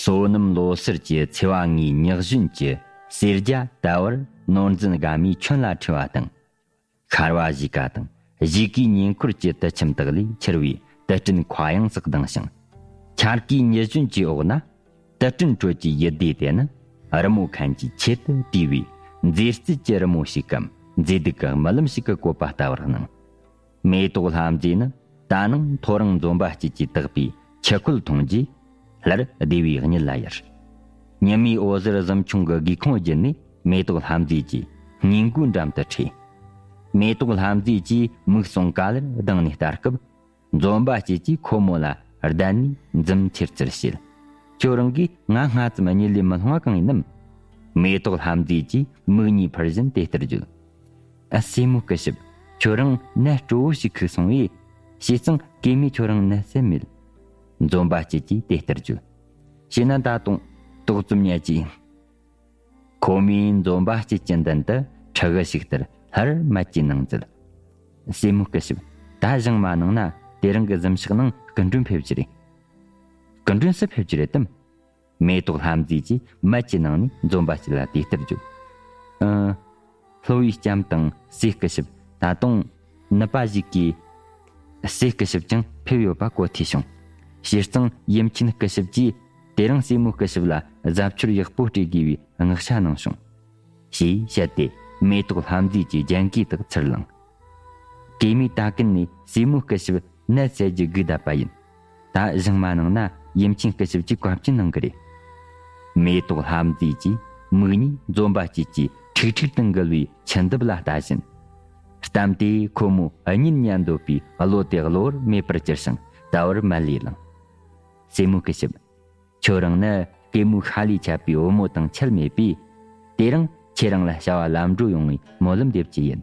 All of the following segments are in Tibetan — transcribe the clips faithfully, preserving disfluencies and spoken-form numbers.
སོ་ནམ་ལོ་སར་གྱི་ཚེས་པ་ལྔའི་ཉག་གཞོན་གྱི་གསེར་རྒྱ་ཟླ་བར་ནོར་འཛིན་དགའ་མའི་ཁྱོན་ལ་འཁྲི་བ་དང་། ཤར་བ་གཞིས་ཀ་དང་གཞིས་ཀའི་ཉེ་འཁོར་གྱི་དུད་ཁྱིམ་དག་ལས་འཁྱུར་བའི་དུད་སྤྲིན་མཁའ་དབྱིངས་སུ་ལྡིང་ཞིང་། འཁྱར་ཀའི་ཉི་གཞོན་གྱི་འོག་ན་དུད་སྤྲིན་དྲོད་ཀྱི་ཡུལ་སྡེ་དེ་ནི་རི་མོ་མཁན་གྱིས་ཆེད་དུ་བྲིས་པའི་མཛེས་རྩལ་གྱི་རི་མོ་ཞིག་གམ་མཛེས་སྡུག་གི་རྨི་ལམ་ཞིག་གི་བཀོད་པ་ལྟ་བུར་སྣང་། མེ་ཏོག་ལྷ་མཛེས་ནི་ད་ནངས་ཐོ་རངས་འཛོམས་པ་སྐྱིད་ཀྱིས་བཏགས་པའི་ཆུ་ཁོལ་འཐུང་རྗེས་སླར་བདེ་བའི་གཉིད་ལ་ཡར། ཉི་མའི་འོད་ཟེར་གཟིམ་ཆུང་གི་སྒེའུ་ཁུང་བརྒྱུད་ནས་མེ་ཏོག་ལྷ་མཛེས་ཀྱི་སྔས་མགོའི་འགྲམ་དུ་འཕྲོས། མེ་ཏོག་ལྷ་མཛེས་ཀྱིས་མིག་ཟུང་ག་ལེར་གདངས་ནས་ལྟ་སྐབས། འཛོམས་པ་སྐྱིད་ཀྱིས་ཁོ་མོ་ལ་གདན་ནས་འཛུམ་ཆེར་ཆེར་བྱེད། ཁྱོད་རང་གིས་ང་སྔ་ཙམ་གཉིད་ལས་མི་ལྷུང་བ་གང་ཡིན་ནམ། མེ་ཏོག་ལྷ་མཛེས་ཀྱིས་མིག་གཉིས་འཕུར་བཞིན་དེ་ལྟར་བརྗོད། ཨ། སྲས་མོ་སྐུ་ཞབས། ཁྱོད་རང་ནད་སྤྲོ་བོ་ཞིག་ཁུག་སོང་བས། བྱས་ཙང་གེ་མོས་ཁྱོད་རང་ནད་སེལ་མེད། འཛོམས་པ་སྐྱིད་ཀྱིས་དེ་ལྟར་བརྗོད། བྱས་ན་ད་དུང་ཏོག་ཙམ་ཉལ་གྱིས། ཁོ་མོས་འཛོམས་པ་སྐྱིད་ཀྱི་མདུན་དུ་ཁྲི་གུ་ཞིག་ལྟར་སླར་མལ་གྱི་ནང་འཛུལ། སྲས་མོ་སྐུ་ཞབས། ད་གཞུང་མ་གནང་ན་དེ་རིང་གི་གཟིམ་ཤག་ནང་སྐུ་མགྲོན་ཕེབས་རྒྱུ་རེད། སྐུ་མགྲོན་སུ་ཕེབས་རྒྱུ་རེད་དམ། མེ་ཏོག་ལྷ་མཛེས་ཀྱིས་མལ་གྱི་ནང་ནས་འཛོམས་པ་སྐྱིད་ལ་དེ་ལྟར་བརྗོད། ཨ། ལྷོ་བའི་ལྕམ་དང་སྲས་སྐུ་ཞབས། ད་དུང་ནུབ་པ་ཞིག་གིས་སྲས་སྐུ་ཞབས་ཀྱང་ཕེབས་ཡོད་པ་གོ་ཐོས་བྱུང་། བྱས་ཙང་ཡུམ་ཆེན་སྐུ་ཞབས་ཀྱིས་དེ་རིང་སྲས་མོ་སྐུ་ཞབས་ལ་གཟབ་མཆོར་ཡག་པོ་སྤྲས་དགོས་པའི་མངགས་བྱ་གནང་བྱུང་། ཞེས་བཤད་དེ་མེ་ཏོག་ལྷ་མཛེས་ཀྱི་རྒྱན་གོས་དག་ཚུར་བླངས། གེ་མོས་ད་གིན་ནས་སྲས་མོ་སྐུ་ཞབས་ནད་སེལ་རྒྱུ་སྒུག་བསྡད་པ་ཡིན། ད་གཞུང་མ་གནང་ན་ཡུམ་ཆེན་སྐུ་ཞབས་ཀྱིས་བཀའ་བཀྱོན་གནང་གི་རེད། མེ་ཏོག་ལྷ་མཛེས་ཀྱིས་མིག་གཉིས་འཛོམས་པ་སྐྱིད་ཀྱི་ཁྲིག་ཁྲིག་ཏུ་འགུལ་བའི་མཆུ་འདབ་ལ་ལྟ་བཞིན། གཏམ་དེས་ཁོ་མོའི་གཉིད་ཉལ་འདོད་པའི་བློ་དེ་གློ་བུར་མེད་པར་གྱུར་ཞིང་ད་བར་མལ་ལས་ལངས། སྲས་མོ་སྐུ་ཞབས། ཁྱོད་རང་ནི་གད་མོའི་ཤ་ལས་ཆད་པའི་བུ་མོ་དང་ཁྱད་མེད་པས། དེ་རིང་ཁྱེད་རང་ལ་བྱ་བ་ལམ་འགྲོ་ཡོང་བའི་སྨོན་ལམ་འདེབས་ཀྱི་ཡིན།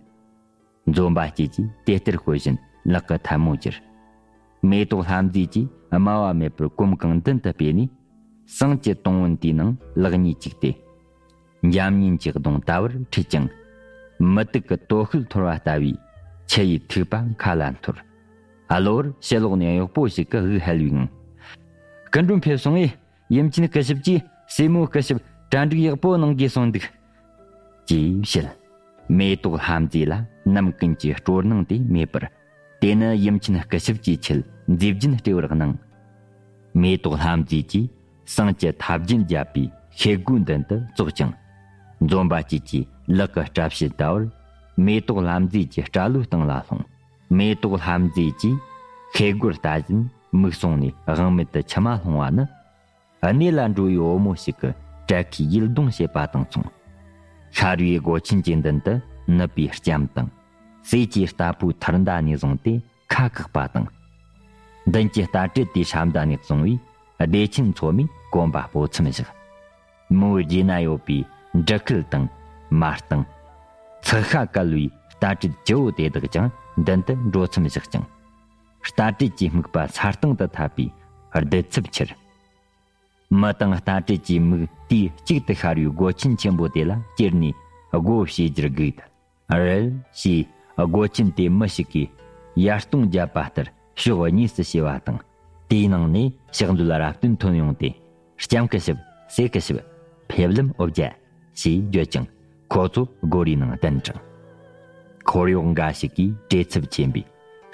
འཛོམས་པ་སྐྱིད་ཀྱིས་དེ་ལྟར་ཤོད་བཞིན་ལག་གི་ཐལ་མོ་བསྒྱུར། མེ་ཏོག་ལྷ་མཛེས་ཀྱིས་སྨྲ་བ་མེད་པར་གོམ་གང་མདུན་དུ་སྤོས་ནས། ཟངས་ཀྱི་དུང་བུ་དེའི་ནང་ལག་གཉིས་བཅུག་སྟེ། འཇམ་མཉེན་གྱི་གདོང་ད་བར་ཁྲིད་ཅིང་། མུ་ཏིག་གི་དོ་ཤལ་འཐོར་བ་ལྟ་བུའི་ཆུ་ཡི་ཐིགས་པ་མཁའ་ལ་འཐོར། གློ་བུར་ཕྱི་ལོགས་ནས་གཡོག་པོ་ཞིག་གི་དབུགས་ཧལ་བའི་ངང་། སྐུ་མགྲོན་ཕེབས་སོང་ངས། ཡུམ་ཆེན་སྐུ་ཞབས་ཀྱིས་སྲས་མོ་སྐུ་ཞབས་གྲ་སྒྲིག་ཡག་པོ་གནང་དགོས་གསུངས་འདུག་ཅེས་བཤད། མེ་ཏོག་ལྷ་མཛེས་ལ་ནམ་ཀུན་གྱི་སྤྲོ་སྣང་དེ་མེད་པར། དེ་ནི་ཡུམ་ཆེན་སྐུ་ཞབས་ཀྱི་ཆེད་མཛེས་རྒྱན་སྤྲས་པར་སྣང་། མེ་ཏོག་ལྷ་མཛེས་ཀྱིས་ཟངས་ཀྱི་ཐབ་རྒྱན་བརྒྱབ་པའི་ཤེལ་སྒོའི་མདུན་དུ་ཙོག་ཅིང་། འཛོམས་པ་སྐྱིད་ཀྱི་ལག་གི་སྐྲ་ཕྱེད་ད་བར་མེ་ཏོག་ལྷ་མཛེས་ཀྱི་སྐྲ་ལོའི་སྟེང་ལ་ལྷུང་། མེ་ཏོག་ལྷ་མཛེས་ཀྱིས་ཤེལ་སྒོར་ལྟ་བཞིན་མིག་ཟུང་ནས་དབང་མེད་དུ་མཆི་མ་ལྷུང་བ་ནི། གནས་ལ་འགྲོ་བའི་བུ་མོ་ཞིག་གི་གྲལ་ཁའི་ཡིད་གདུང་བྱེད་པ་དང་མཚུངས། ཤར་བའི་སྒོ་ཆེན་གྱི་མདུན་དུ་ནུབ་པའི་ལྕམ་དང་། སྲས་ཀྱི་རྟ་ཕོའི་ཐུར་མདའ་ནས་བཟུང་སྟེ་ཁ་བཀག་པ་དང་། མདུན་གྱི་རྟ་དྲེལ་དེའི་ཧྲམ་མདའ་ནས་བཟུང་བའི་སྡེ་ཆེན་ཚོ་མས་གོམ་པ་སྤོ་མཚམས་བཞག་མོའི་རྗེས་ན་ཡོད་པའི་འབྲུ་ཁལ་དང་མར་དང་། ཚགས་ཤ་བཀལ་བའི་རྟ་དྲེལ་བཅུ་བོ་དེ་དག་ཀྱང་མདུན་དུ་འགྲོ་མཚམས་བཞག་ཅིང་། རྟ་དྲེལ་གྱི་སྨུག་པ་ས་སྟེང་དུ་འཐབ་པའི་རྡུལ་ཚབས་ཆེར། མི་དང་རྟ་དྲེལ་གྱི་མིག་དུས་གཅིག་ཏུ་ཤར་བའི་སྒོ་ཆེན་ཆེན་པོ་དེ་ལ་ཅེར་ནས་སྒོ་ཕྱེ་རྒྱུར་སྒུག། རེད་ཞེས་སྒོ་ཆེན་དེ་མི་ཞིག་གིས་ཡར་སྟོང་བརྒྱབ་པ་ལྟར་ཕྱོགས་གཉིས་སུ་ཕྱེ་བ་དང་། དེའི་ནང་ནས་ཕྱག་མཛོད་རབ་བརྟན་ཐོན་ཡོང་སྟེ། ལྕམ་སྐུ་ཞབས། སྲས་སྐུ་ཞབས། ཕེབས་ལམ་འོ་བརྒྱལ། ཞེས་བརྗོད་ཅིང་ཁོ་ཚོ་སྒོ་རའི་ནང་གདན་དྲངས། འཁོར་གཡོག་འགའ་ཞིག་གིས་བྲེལ་འཚུབ་ཆེན་པོས་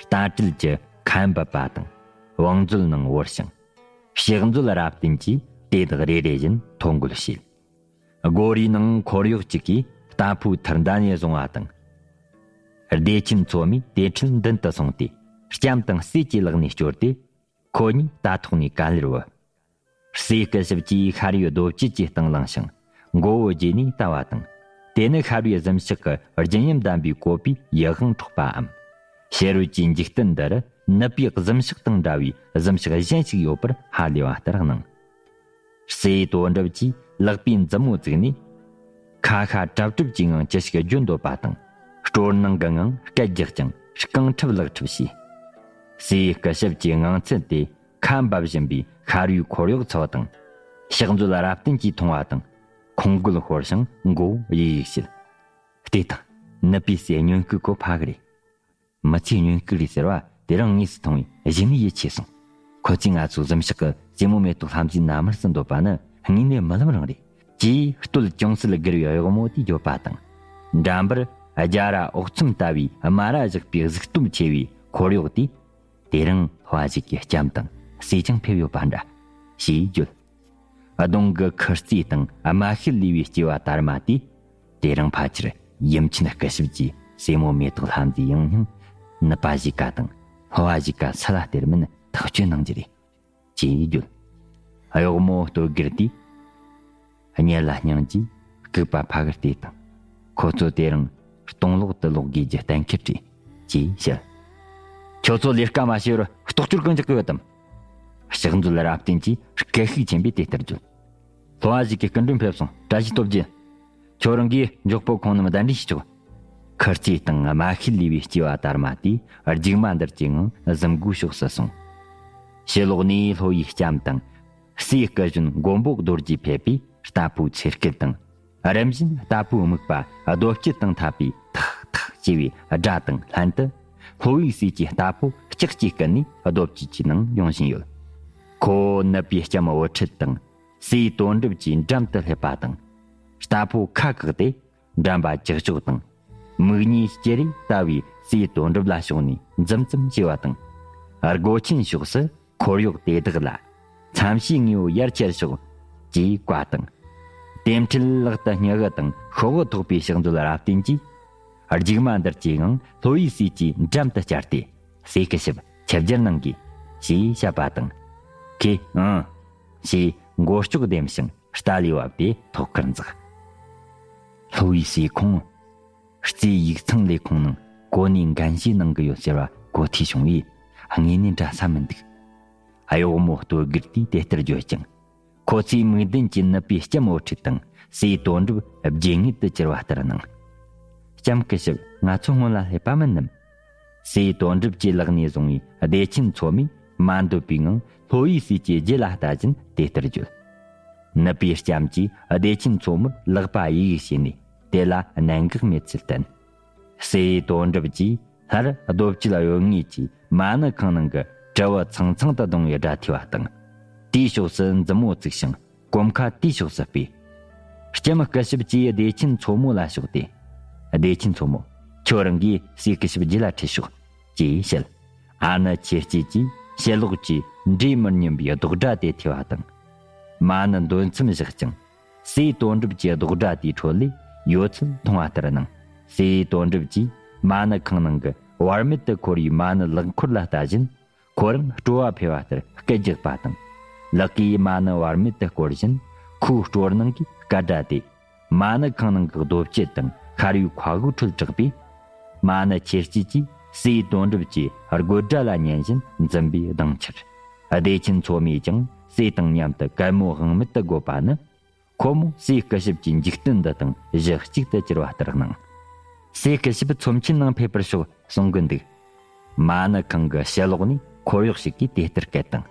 རྟ་དྲེལ་གྱི་ཁ་འབབ་པ་དང་བང་མཛོད་ནང་བོར་ཞིང་། ཕྱག་མཛོད་རབ་བརྟན་གྱིས་དེ་དག་རེ་རེ་བཞིན་ཐོ་འགོད་བྱས། སྒོ་རའི་ནང་འཁོར་གཡོག་ཅིག་གིས་རྟ་ཕོའི་ཐུར་མདའ་ནས་བཟུང་བ་དང་། སྡེ་ཆེན་ཚོ་མས་དེ་འཕྲལ་མདུན་དུ་སོང་སྟེ་ལྕམ་དང་སྲས་ཀྱི་ལག་ནས་བསྐྱོར་ཏེ། ཁོ་གཉིས་རྟ་ཐོག་ནས་ག་ལེར་བུད། སྲས་སྐུ་ཞབས་ཀྱིས་ཤར་བའི་རྡོ་བཅུད་ཀྱི་སྟེང་ལངས་ཤིང་མགོ་བོ་དགྱེ་ནས་བལྟ་བ་དང་། དེ་ནི་ཤར་བའི་གཟིམ་ཤག་གི་རྒྱུན་ཡམ་གདམ་པའི་བཀོད་པའི་ཡིད་དབང་འཕྲོག་པའམ། ཕྱི་རོལ་གྱི་འཇིག་རྟེན་འདིར་ནུབ་པའི་གཟིམ་ཤག་དང་འདྲ་བའི་གཟིམ་ཤག་གཞན་ཞིག་ཡོད་པར་ཧ་ལས་པ་ལྟར་སྣང་། སྲས་དོན་གྲུབ་ཀྱིས་ལག་པའི་མཛུབ་མོ་བཙུགས་ནས། ཁ་ཤ་གྲབ་གྲུབ་ཀྱི་ངང་ཅི་ཞིག་བརྗོད་འདོད་པ་དང་། སྤྲོ་སྣང་གི་ངང་སྐད་རྒྱག་ཅིང་རྐང་ཁྲབ་ལག་ཁྲབ་བྱས། སྲས་སྐུ་ཞབས་ཀྱི་ངང་ཚུལ་དེ་ཁ་འབབ་བཞིན་པའི་ཤར་བའི་འཁོར་གཡོག་ཚོ་དང་། ཕྱག་མཛོད་རབ་བརྟན་གྱིས་མཐོང་བ་དང་། ཁོང་རྒོལ་ཤོར་ཞིང་མགོ་བོ་ཡིག་ཡིག་བྱེད། བལྟས་དང་། ནུབ་པའི་སྲས་སྨྱོན་ལྐུགས་ཁོ་ཕ་གི་རེད། མི་ཚེའི་སྨྱོན་ལྐུགས་རེད་ཟེར་བ་དེ་རིང་དངོས་སུ་མཐོང་བས་གཞི་ནས་ཡིད་ཆེས་སོང་། ཁོ་ཚོས་ང་ཚོའི་གཟིམ་ཤག་གི་རྩེ་མོ་མེ་ཏོག་ལྷ་མཛེས་མནའ་མར་སུ་འདོད་པ་ནི་དངོས་གནས་རྨི་ལམ་རང་རེད། ཅེས་སྟོད་ཅུང་ཟད་སྒུར་བའི་གཡོག་མོ་དེས་བརྗོད་པ་དང་། འགྲམ་པར་རྒྱ་ར་འོག་ཚོམ་ལྟ་བུའི་དམའ་ར་བཞག་པའི་གཟུགས་སྟོབས་ཆེ་བའི་འཁོར་གཡོག་དེས། དེ་རིང་ལྷོ་བ་ཞིག་གི་ལྕམ་དང་སྲས་ཀྱང་ཕེབས་ཡོད་པ་འདྲ། ཞེས་བརྗོད། གདོང་གི་ཁུར་རྩེ་དང་རྨ་ཤུལ་ལུས་པའི་སྐྱེ་བ་དར་མ་དེས། དེ་རིང་ཕལ་ཆེར་ཡུམ་ཆེན་སྐུ་ཞབས་ཀྱི་སྲས་མོ་མེ་ཏོག་ལྷ་མཛེས་ཡང་སྙིང་ནུབ་པ་ཞིག་ག་དང་ལྷོ་བ་ཞིག་ག་སུ་ལ་སྟེར་མིན་ཐག་གཅོད་གནང་རྒྱུ་རེད། ཅེས་བརྗོད། གཡོག་མོ་སྟོད་སྒུར་དེས། གཉེར་ལ་སྙིང་རྗེས་སྐུད་པ་ཕ་གིར་བལྟས་དང་། ཁོ་ཚོ་དེ་རིང་སྟོང་ལོག་ཏུ་ལོག་དགོས་རྒྱུ་གཏན་འཁེལ་རེད། ཅེས་བཤད། ཁྱོད་ཚོ་ལས་ཀ་མ་བྱས་པར་ལྟོགས་སྐྱོར་གང་རྒྱག་གི་ཡོད་དམ། ཕྱག་མཛོད་རབ་བརྟན་གྱིས་སྐད་ཤུགས་ཆེན་པོས་དེ་ལྟར་བརྗོད། ལྷོ་བ་ཞིག་གི་སྐུ་མགྲོན་ཕེབས་སོང་། བཀྲ་ཤིས་སྟོབས་རྒྱལ། ཁྱོད་རང་གིས་མགྱོགས་པོ་ཁོང་རྣམས་གདན་འདྲེན་བྱེད་ཆོག་ཁུར་རྩེ་དང་རྨ་ཤུལ་ལུས་པའི་སྐྱེ་བ་དར་མ་དེས་རྒྱུག་མ་འདར་གྱི་ངང་གཟིམ་སྒོའི་ཕྱོགས་སུ་སོང་། ཕྱི་ལོགས་ནས་ལྷོ་ཡི་ལྕམ་དང་། སྲས་སྐུ་གཞོན་མགོན་པོ་རྡོ་རྗེ་ཕེབས་པས་རྟ་ཕོའི་ཚེར་སྐད་དང་། རིམ་བཞིན་རྟ་ཕོའི་རྨིག་པ་རྡོ་སྐྱི་དང་འཐབ་པའི་ཐག་ཐག་ཅེས་པའི་སྒྲ་དང་ལྷན་དུ། ལྷོ་ཡི་སྲས་ཀྱི་རྟ་ཕོ་ལྕགས་ཀྱི་སྐུད་ནས་རྡོ་སྐྱི་ཆུའི་ནང་ཡོང་བཞིན་ཡོད། ཁོ་བོ་ནུབ་པའི་ལྕམ་བུ་ཁྲིད་དང་། སྲས་དོན་གྲུབ་ཀྱི་འགྲམ་དུ་སླེབས་པ་དང་། རྟ་ཕོ་ཁ་བཀག་སྟེ་འགྲམ་པ་ལྕགས་ཤོག་དང་། མིག་གཉིས་ཅེ་རེ་ལྟ་བུའི་སྲས་དོན་གྲུབ་ལ་ཕྱོགས་ནས་འཛུམ་འཛུམ་བྱས་པ་དང་། སྒོ་ཆེན་ཕྱོགས་སུ་འཁོར་གཡོག་དེ་དག་ལ། འཚམས་ཤེས་ངའི་འོ་ཡར་ཁྱེར་ཤོག་ཅེས་བཀའ་དང་། དེ་འཕྲལ་ལག་ཏུ་སྙི་གུ་དང་ཤོག་གུ་ཐོགས་པའི་ཕྱག་མཛོད་རབ་བརྟན་གྱིས། རྒྱུག་མ་འདར་གྱི་ངང་ལྷོ་ཡི་སྲས་ཀྱི་འགྲམ་དུ་བཅར་ཏེ། སྲས་སྐུ་ཞབས་ཆིབས་བསྒྱུར་གནང་གིས། ཞེས་བཤད་པ་དང་། ཁོས་ཨང་། ཞེས་མགོ་ལྕོག་ལྡེམ་ཞིང་རྟ་ལས་བབས་ཏེ་ཐོག་ཁར་འཛེགས། ལྷོ་ཡི་སྲས་ཁོང་། རྩེའི་ཡིག་ཚང་ལས་ཁུངས་ནང་གོ་གནས་འགན་བཞེས་གནང་གི་ཡོད་ཟེར་བ་གོ་ཐོས་བྱུང་བས་དངོས་གནས་འདྲ་ས་མི་འདུག་གཡོག་མོ་སྟོད་སྒུར་དེས་དེ་ལྟར་བརྗོད་ཅིང་། ཁོ་ཚོས་མིག་ལྡན་གྱིས་ནུབ་པའི་ལྕམ་བུ་ཁྲིད་དང་སྲས་དོན་གྲུབ་རྗེས་ངེས་དུ་གྱུར་བ་ལྟར་སྣང་། ལྕམ་སྐུ་ཞབས། ང་ཚོ་སྔོན་ལ་སླེབས་པ་མིན་ནམ། སྲས་དོན་གྲུབ་ཀྱི་ལག་ནས་བཟུང་བའི་བདེ་ཆེན་མཚོ་མོས་མ་འདོད་པའི་ངང་ལྷོ་ཡི་སྲས་ཀྱི་རྗེས་ལ་ལྟ་བཞིན་དེ་ལྟར་བརྗོད། ནུབ་པའི་ལྕམ་གྱིས་བདེ་ཆེན་མཚོ་མོར་ལག་པ་གཡས་གཡས་བྱས་ནས་དེ་ལ་གནད་འགག་མེད་ཚུལ་བསྟན། སྲས་དོན་གྲུབ་ཀྱིས་སླར་རྡོ་བཅུད་གཡོ་ངེས་ཀྱིས་མ་ཎི་ཁང་ནང་གི་དྲིལ་བུ་ཚང་ཚང་དུ་བརྡུང་བའི་སྒྲ་ཐོས་པ་དང་། དེའི་ཕྱོགས་སུ་མཛུབ་མོ་བཙུགས་ཤིང་གོམ་ཁ་དེའི་ཕྱོགས་སུ་སྤོས། ལྕམ་སྐུ་ཞབས་ཀྱིས་བདེ་ཆེན་མཚོ་མོ་ལ་ཕྱོགས་ཏེ། བདེ་ཆེན་མཚོ་མོ། ཁྱོད་རང་གིས་སྲས་སྐུ་ཞབས་རྗེས་ལ་ཁྲིད་ཤོག་ཅེས་བཤད། ཨ་ནི་ཁྱེད་ཅག་གིས་ཕྱི་ལོགས་ཀྱི་འབྲས་མི་སྙན་པའི་ལྡོག་སྒྲ་དེ་ཐོས་པ་དང་། མ་ཎི་འདོན་མཚམས་བཞག་ཅིང་། སྲས་དོན་གྲུབ་ཀྱི་ལྡོག་སྒྲ་དེའི་ཁྲོད་ལས་ཡོད་ཚུལ་མཐོང་བ་ལྟར་སྣང་། སྲས་དོན་གྲུབ་ཀྱིས་མ་ཎི་ཁང་ནང་གི་བར་མེད་དུ་འཁོར་བའི་མ་ཎི་ལག་འཁོར་ལ་ལྟ་བཞིན། ཁོ་རང་སྤྲོ་བ་འཕེལ་བ་ལྟར་སྐད་རྒྱག་པ་དང་། ལག་གིས་མ་ཎི་བར་མེད་དུ་བསྐོར་བཞིན་ཁོའི་སྤྲོ་སྣང་གིས་སྐད་སྒྲ་དེ། མ་ཎི་ཁང་ནང་གི་རྡོ་བཅུད་དང་ཤ་རུས་མཁའ་དབུགས་ཁྲོད་གྲགས་པས། མ་ཎི་ཆེར་སྐྱེད་ཀྱིས་སྲས་དོན་གྲུབ་ཀྱི་དགོད་སྒྲ་ལ་ཉན་བཞིན་འཛུམ་པའི་གདངས་འཆར། བདེ་ཆེན་མཚོ་མོས་ཀྱང་སྲས་དང་མཉམ་དུ་གད་མོ་དབང་མེད་དུ་དགོད་པ་ནི། ཁོ་མོ་སྲས་སྐུ་ཞབས་ཀྱི་འཇིག་རྟེན་འདི་དང་གཞི་གཅིག་ཏུ་གྱུར་བ་ལྟར་སྣང་། སྲས་སྐུ་ཞབས་ཚོམས་ཆེན་ནང་ཕེབས་པར་ཤོག་གསུང་གི་འདུག་མ་ཎི་ཁང་གི་ཕྱི་ལོགས་ནས་འཁོར་གཡོག་ཞིག་གིས་དེ་ལྟར་སྐད་དང་།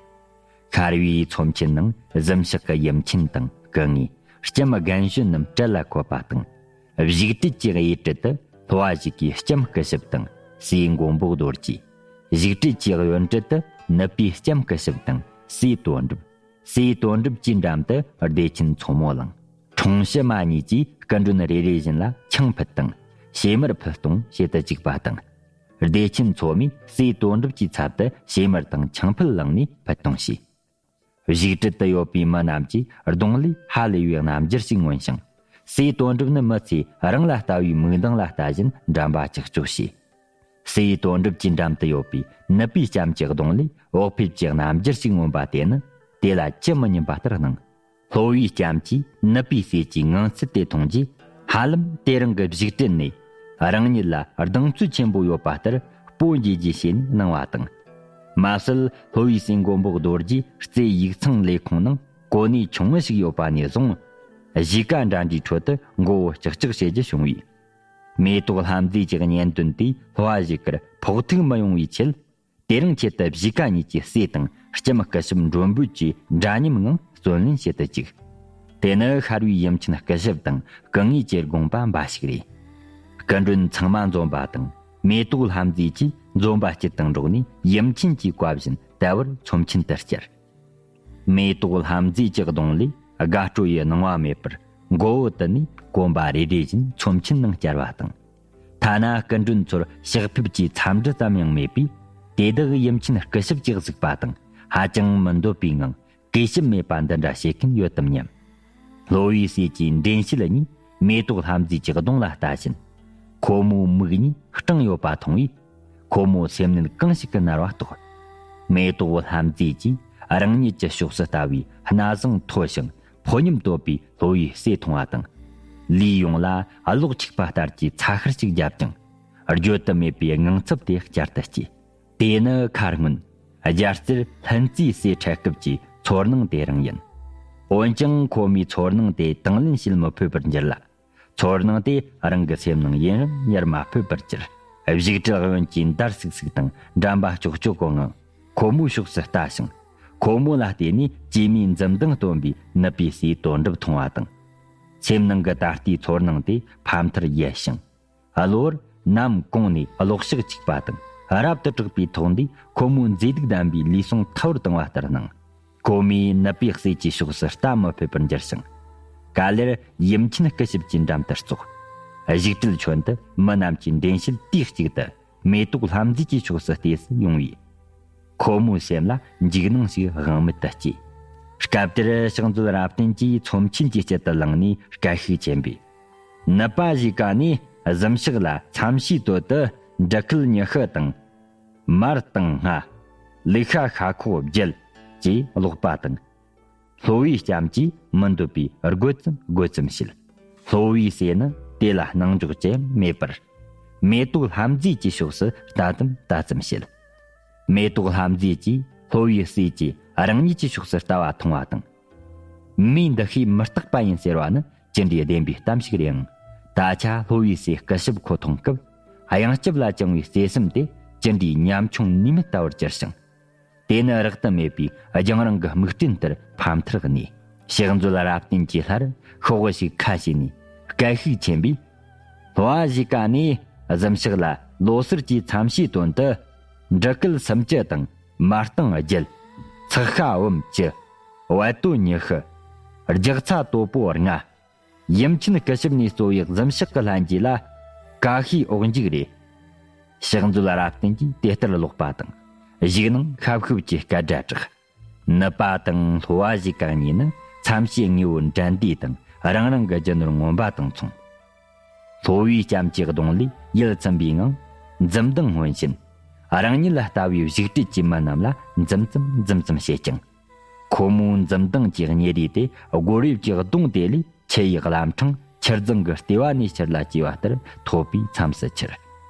ཤར་བའི་ཚོམས་ཆེན་ནང་གཟིམ་ཤག་གི་ཡུམ་ཆེན་དང་སྐུ་ངོས་ལྕམ་རྒན་གཞོན་རྣམས་གྲལ་ལ་འཁོད་པ་དང་། བཞུགས་གྲལ་གྱི་གཡས་གྲལ་དུ་ལྷོ་བ་ཞིག་གི་ལྕམ་སྐུ་ཞབས་དང་སྲས་མགོན་པོ་རྡོ་རྗེ། བཞུགས་གྲལ་གྱི་གཡོན་གྲལ་དུ་ནུབ་པའི་ལྕམ་སྐུ་ཞབས་དང་སྲས་དོན་གྲུབ། སྲས་དོན་གྲུབ་ཀྱི་འགྲམ་དུ་བདེ་ཆེན་མཚོ་མོ་ལངས། འཁྲུངས་ཕྱི་མ་གཉིས་ཀྱིས་སྐུ་མགྲོན་རེ་རེ་བཞིན་ལ་ཆང་ཕུད་དང་ཕྱེ་མར་ཕུད་གཏོང་བྱེད་དུ་བཅུག་པ་དང་། བདེ་ཆེན་མཚོ་མོས་སྲས་དོན་གྲུབ་ཀྱི་ཚབ་ཏུ་ཕྱེ་མར་དང་ཆང་ཕུད་བླངས་ནས་ཕུད་གཏོང་བྱས། བཞུགས་གྲལ་དུ་ཡོད་པའི་མི་རྣམས་ཀྱིས་གདོང་ལས་ཧ་ལས་པའི་རྣམ་འགྱུར་ཞིག་མངོན་ཞིང་། སྲས་དོན་གྲུབ་ནི་མི་ཚོས་རང་ལ་ལྟ་བའི་མིག་མདངས་ལ་ལྟ་བཞིན་འགྲམ་པ་ཀྱག་ཀྱོག་བྱས། སྲས་དོན་གྲུབ་ཀྱི་འགྲམ་དུ་ཡོད་པའི་ནུབ་པའི་ལྕམ་གྱི་གདོང་ལས་འོག་ཕེབས་ཀྱི་རྣམ་འགྱུར་ཞིག་མངོན་པ་དེ་ནི་དེ་ལ་ཅི་མི་སྙམ་པ་ལྟར་སྣང་། ལྷོ་བའི་ལྕམ་གྱིས་ནུབ་པའི་སྲས་ཀྱི་ངང་ཚུལ་དེ་མཐོང་རྗེས། ཧ་ལམ་དེ་རིང་གི་བཞུགས་གྲལ་ནས་རང་ཉིད་ལ་གདེང་ཚོད་ཆེན་པོ་ཡོད་པ་ལྟར་སྤོ་འགྱེད་རྒྱུ་བྱས་ནས་གནང་བ་དང་། མ་ཟད་ལྷོ་བའི་སྲས་མགོན་པོ་རྡོ་རྗེ་རྩེའི་ཡིག་ཚང་ལས་ཁུངས་ནང་གོ་གནས་ཆུང་ངུ་ཞིག་ཡོད་པ་ནས་བཟུང་། གཞིས་ཀ་འདྲ་འདྲའི་ཁྲོད་དུ་མགོ་བོ་ལྕག་ལྕག་བྱེད་རྒྱུ་བྱུང་བས། མེ་ཏོག་ལྷ་མཛེས་ཀྱི་གཉེན་སྟོན་དེས་ལྷོ་བ་ཞིག་གར་ཕོག་ཐུག་མི་ཡོང་བའི་ཆེད། དེ་རིང་ཆེད་དུ་གཞིས་ཀ་གཉིས་ཀྱི་སྲས་དང་ལྕམ་སྐུ་ཞབས་མགྲོན་འབོད་ཀྱིས་འདྲ་མཉམ་ངང་བརྩོན་ལེན་བྱེད་དུ་བཅུག་དེ་ནི་ཤར་བའི་ཡུམ་ཆེན་སྐུ་ཞབས་དང་སྐུ་ངོས་ཀྱི་དགོངས་པ་འབའ་ཞིག་རེད། སྐུ་མགྲོན་ཚང་མ་འཛོམས་པ་དང་མེ་ཏོག་ལྷ་མཛེས་ཀྱིས་ འཛོམས་པ་སྐྱིད་དང་འགྲོགས་ནས་ཡུམ་ཆེན་གྱི་བཀའ་བཞིན་དལ་བུར་ཚོམས་ཆེན་དུ་བསྐྱལ། མེ་ཏོག་ལྷ་མཛེས་ཀྱི་གདོང་ལས་དགའ་སྤྲོ་ཡི་སྣང་བ་མེད་པར་མགོ་བོ་དུད་ནས་གོམ་པ་རེ་རེ་བཞིན་ཚོམས་ཆེན་ནང་བསྐྱལ་བ་དང་། ཐ་ན་སྐུ་མགྲོན་ཚོར་ཕྱག་ཕེབས་ཀྱི་འཚམས་འདྲི་ཙམ་ཡང་མེད་པས། དེ་དག་ཡུམ་ཆེན་སྐུ་ཞབས་ཀྱིས་གཟིགས་པ་དང་ཧ་ཅང་མི་འདོད་པའི་ངང་གུས་ཞབས་མེད་པ་འདི་འདྲ་བྱེད་མཁན་ཡོད་དམ་སྙམ། ལྷོ་བའི་སྲས་ཀྱི་འདྲེན་བྱེད་གཉིས་མེ་ཏོག་ལྷ་མཛེས་ཀྱི་གདོང་ལ་ལྟ་བཞིན། ཁོ་མོའི་མིག་གཉིས་སྐྲངས་ཡོད་པ་མཐོང་བས། ཁོ་མོའི་སེམས་ནད་གང་ཞིག་གིས་མནར་བ་རྟོགས། མེ་ཏོག་ལྷ་མཛེས་ཀྱིས་རང་ཉིད་ཀྱི་ཕྱོགས་སུ་ལྟ་བའི་སྣ་བཟང་མཐོ་ཞིང་ཕོ་ཉམས་དོད་པའི་ལྷོ་བའི་སྲས་མཐོང་བ་དང་། ལུས་ཡོངས་ལ་གློག་འཁྱུག་པ་ལྟར་གྱི་ཚ་ཤར་ཞིག་བརྒྱབ་ཀྱང་། བརྗོད་དུ་མེད་པའི་དངངས་འཚབ་དེ་བསྐྱར་དུ་སྐྱེས། དེ་ནི་ཁ་སྔོན་རྒྱལ་རྩེར་ལྷུན་རྩེའི་སྲས་འཕྲད་སྐབས་ཀྱི་ཚོར་སྣང་དེ་རང་ཡིན། འོན་ཀྱང་ཁོ་མོས་ཚོར་སྣང་དེ་དང་ལེན་བྱེད་མི་ཕོད་པར་འགྱུར་ལ། ཚོར་སྣང་དེ་རང་གི་སེམས་ནང་ཡུན་རིང་ཉར་མ་ཕོད་པར་གྱུར། བཞུགས་ཁྲི་གཡོན་གྱི་འདར་སིག་སིག་དང་འགྲམ་པ་ལྕོག་ཀྱོག་གི་ངང་ཁོ་མོའི་ཕྱོགས་སུ་ལྟ་ཞིང་། ཁོ་མོ་ལ་བལྟས་ནས་སྐྱེས་མའི་འཛུམ་མདངས་སྟོན་པའི་ནུ་པའི་སྲས་དོན་གྲུབ་མཐོང་བ་དང་། སེམས་ནང་གི་ད་ལྟའི་ཚོར་སྣང་དེ་ཕ་མཐར་ཡལ་ཞིང་། གློ་བུར་ནམ་གུང་ནས་གློག་ཞགས་འཁྱུག་པ་དང་རབ་ཏུ་དྲག་པའི་ཐོག་འདིས་ཁོ་མོའི་མཛེས་སྡུག་ལྡན་པའི་ལུས་ཟུངས་ཐལ་བར་བཏང་བ་ལྟར་སྣང་། ཁོ་མོས་ནུ་པའི་སྲས་ཀྱི་ཕྱོགས་སུ་ལྟ་མི་ཕོད་པར་འགྱུར་ཞིང་། ག་ལེར་ཡུམ་ཆེན་སྐུ་ཞབས་ཀྱི་འགྲམ་དུ་ཙོག་བཞུགས་ཁྲིའི་ཁྱོན་དུ་མི་རྣམས་ཀྱི་འདྲེན་བྱེད་དུས་གཅིག་ཏུ་མེ་ཏོག་ལྷ་མཛེས་ཀྱི་ཕྱོགས་སུ་ལྟས་སུ་ཡོང་བས། ཁོ་མོའི་སེམས་ལ་འཇིགས་སྣང་ཞིག་དབང་མེད་དུ་སྐྱེས། སྐབས་དེར་ཕྱག་མཛོད་རབ་བརྟན་གྱིས་ཚོམས་ཆེན་གྱི་དཀྱིལ་དུ་ལངས་ནས་སྐད་ཤུགས་ཆེན་པོས། ནུ་པ་བཞི་ཀ་ནས་གཟིམ་ཤག་ལ་མཚམས་བྱའི་དོད་དུ་འབྲུ་ཁལ་ཉི་ཤུ་དང་། མར་དང་ལྔ། ལུག་ཤ་ཤ་ཁོག་བརྒྱད། ཅེས་ཀློག་པ་དང་། ལྷོ་བའི་ལྕམ་གྱིས་མི་འདོད་པའི་དགོད་ཙམ་དགོད་ཙམ་བྱེད། ལྷོ་བའི་སྲས་ནི་དེ་ལ་སྣང་འཇོག་ཅི་ཡང་མེད་པར། མེ་ཏོག་ལྷ་མཛེས་ཀྱི་ཕྱོགས་སུ་ལྟ་ཙམ་ལྟ་ཙམ་བྱེད། མེ་ཏོག་ལྷ་མཛེས་ཀྱིས་ལྷོ་བའི་སྲས་ཀྱིས་རང་ཉིད་ཀྱི་ཕྱོགས་སུ་ལྟ་བ་མཐོང་བ་དང་། མིའི་འདུ་ཤེས་མི་རྟག་པ་ཡིན་ཟེར་བ་ནི་ཅི་འདྲའི་བདེན་པའི་གཏམ་ཞིག་རེད་ཨང་། ད་ཆ་ལྷོ་བའི་སྲས་སྐུ་ཞབས་ཁོ་མཐོང་སྐབས། གཡང་སྐྱབས་ལ་བཅངས་པའི་བརྩེ་སེམས་དེ་ཅི་འདྲའི་ཉམ་ཆུང་ནུས་མེད་ལྟ་བུར་གྱུར་ཞིང་། དེ་ནི་རགས་དུ་མེད་པའི་རྒྱང་རིང་གི་མིག་སྤྲིན་ལྟར་ཕ་མཐར་གནས། ཕྱག་མཛོད་རབ་བརྟན་གྱི་ལྷར་ཤོག་བུ་ཞིག་ཁ་ཕྱེ་ནས་སྐད་ཤུགས་ཆེན་པོས། ལྷོ་བ་བཞི་ཀ་ནས་གཟིམ་ཤག་ལ་ལོ་སར་གྱི་མཚམས་བྱའི་དོན་དུ། འབྲུ་སྐད་སུམ་ཅུ་དང་མར་ཏང་བརྒྱད། ཚག་ཤ་བུམ་བཅུ། བལ་དོ་ཉི་ཤུ། རྒྱག་ཚྭ་དོ་པོ་ལྔ། ཡུམ་ཆེན་སྐུ་ཞབས་ནས་གཙོ་བའི་གཟིམ་ཤག་གི་ལྷན་རྒྱས་ལ་ཀ་ཤིའི་འོག་འཇུག་རེད། ཕྱག་མཛོད་རབ་བརྟན་གྱིས་དེ་ལྟར་ཀློག་པ་དང་། གཞུག་ནང་ཤབ་ཤུབ་ཀྱི་སྐད་སྒྲ་གྲགས། ནུ་པ་དང་ལྷོ་བ་བཞི་ཀ་གཉིས་ནི་མཚམས་བྱའི་དངོས་པོ་འགྲན་བསྡུར་དང་རང་རང་གི་རྒྱུ་ནོར་མངོན་པ་དང་མཚུངས། ལྷོ་བའི་ལྕམ་གྱི་གདོང་ལས་ཡིད་ཚིམ་པའི་ངང་འཛུམ་མདངས་མངོན་བཞིན། རང་ཉིད་ལ་ལྟ་བའི་བཞུགས་ཁྲིའི་མི་རྣམས་ལ་འཛུམ་ཙམ་འཛུམ་ཙམ་བྱེད་ཅིང་། ཁོ་མོའི་འཛུམ་མདངས་ཀྱི་གཉེར་རིས་དེ་སྒོར་ཡུབ་ཀྱི་གདུང་དེ་ལས་ཆུ་ཡི་རླབས་འཕྲང་ཆུ་རྫིང་གི་ལྟེ་བ་ནས་ཕྱིར་ལ་སྐྱེ་བ་ལྟར་ཐོད་པའི་མཚམས་སུ་ཁྱེར།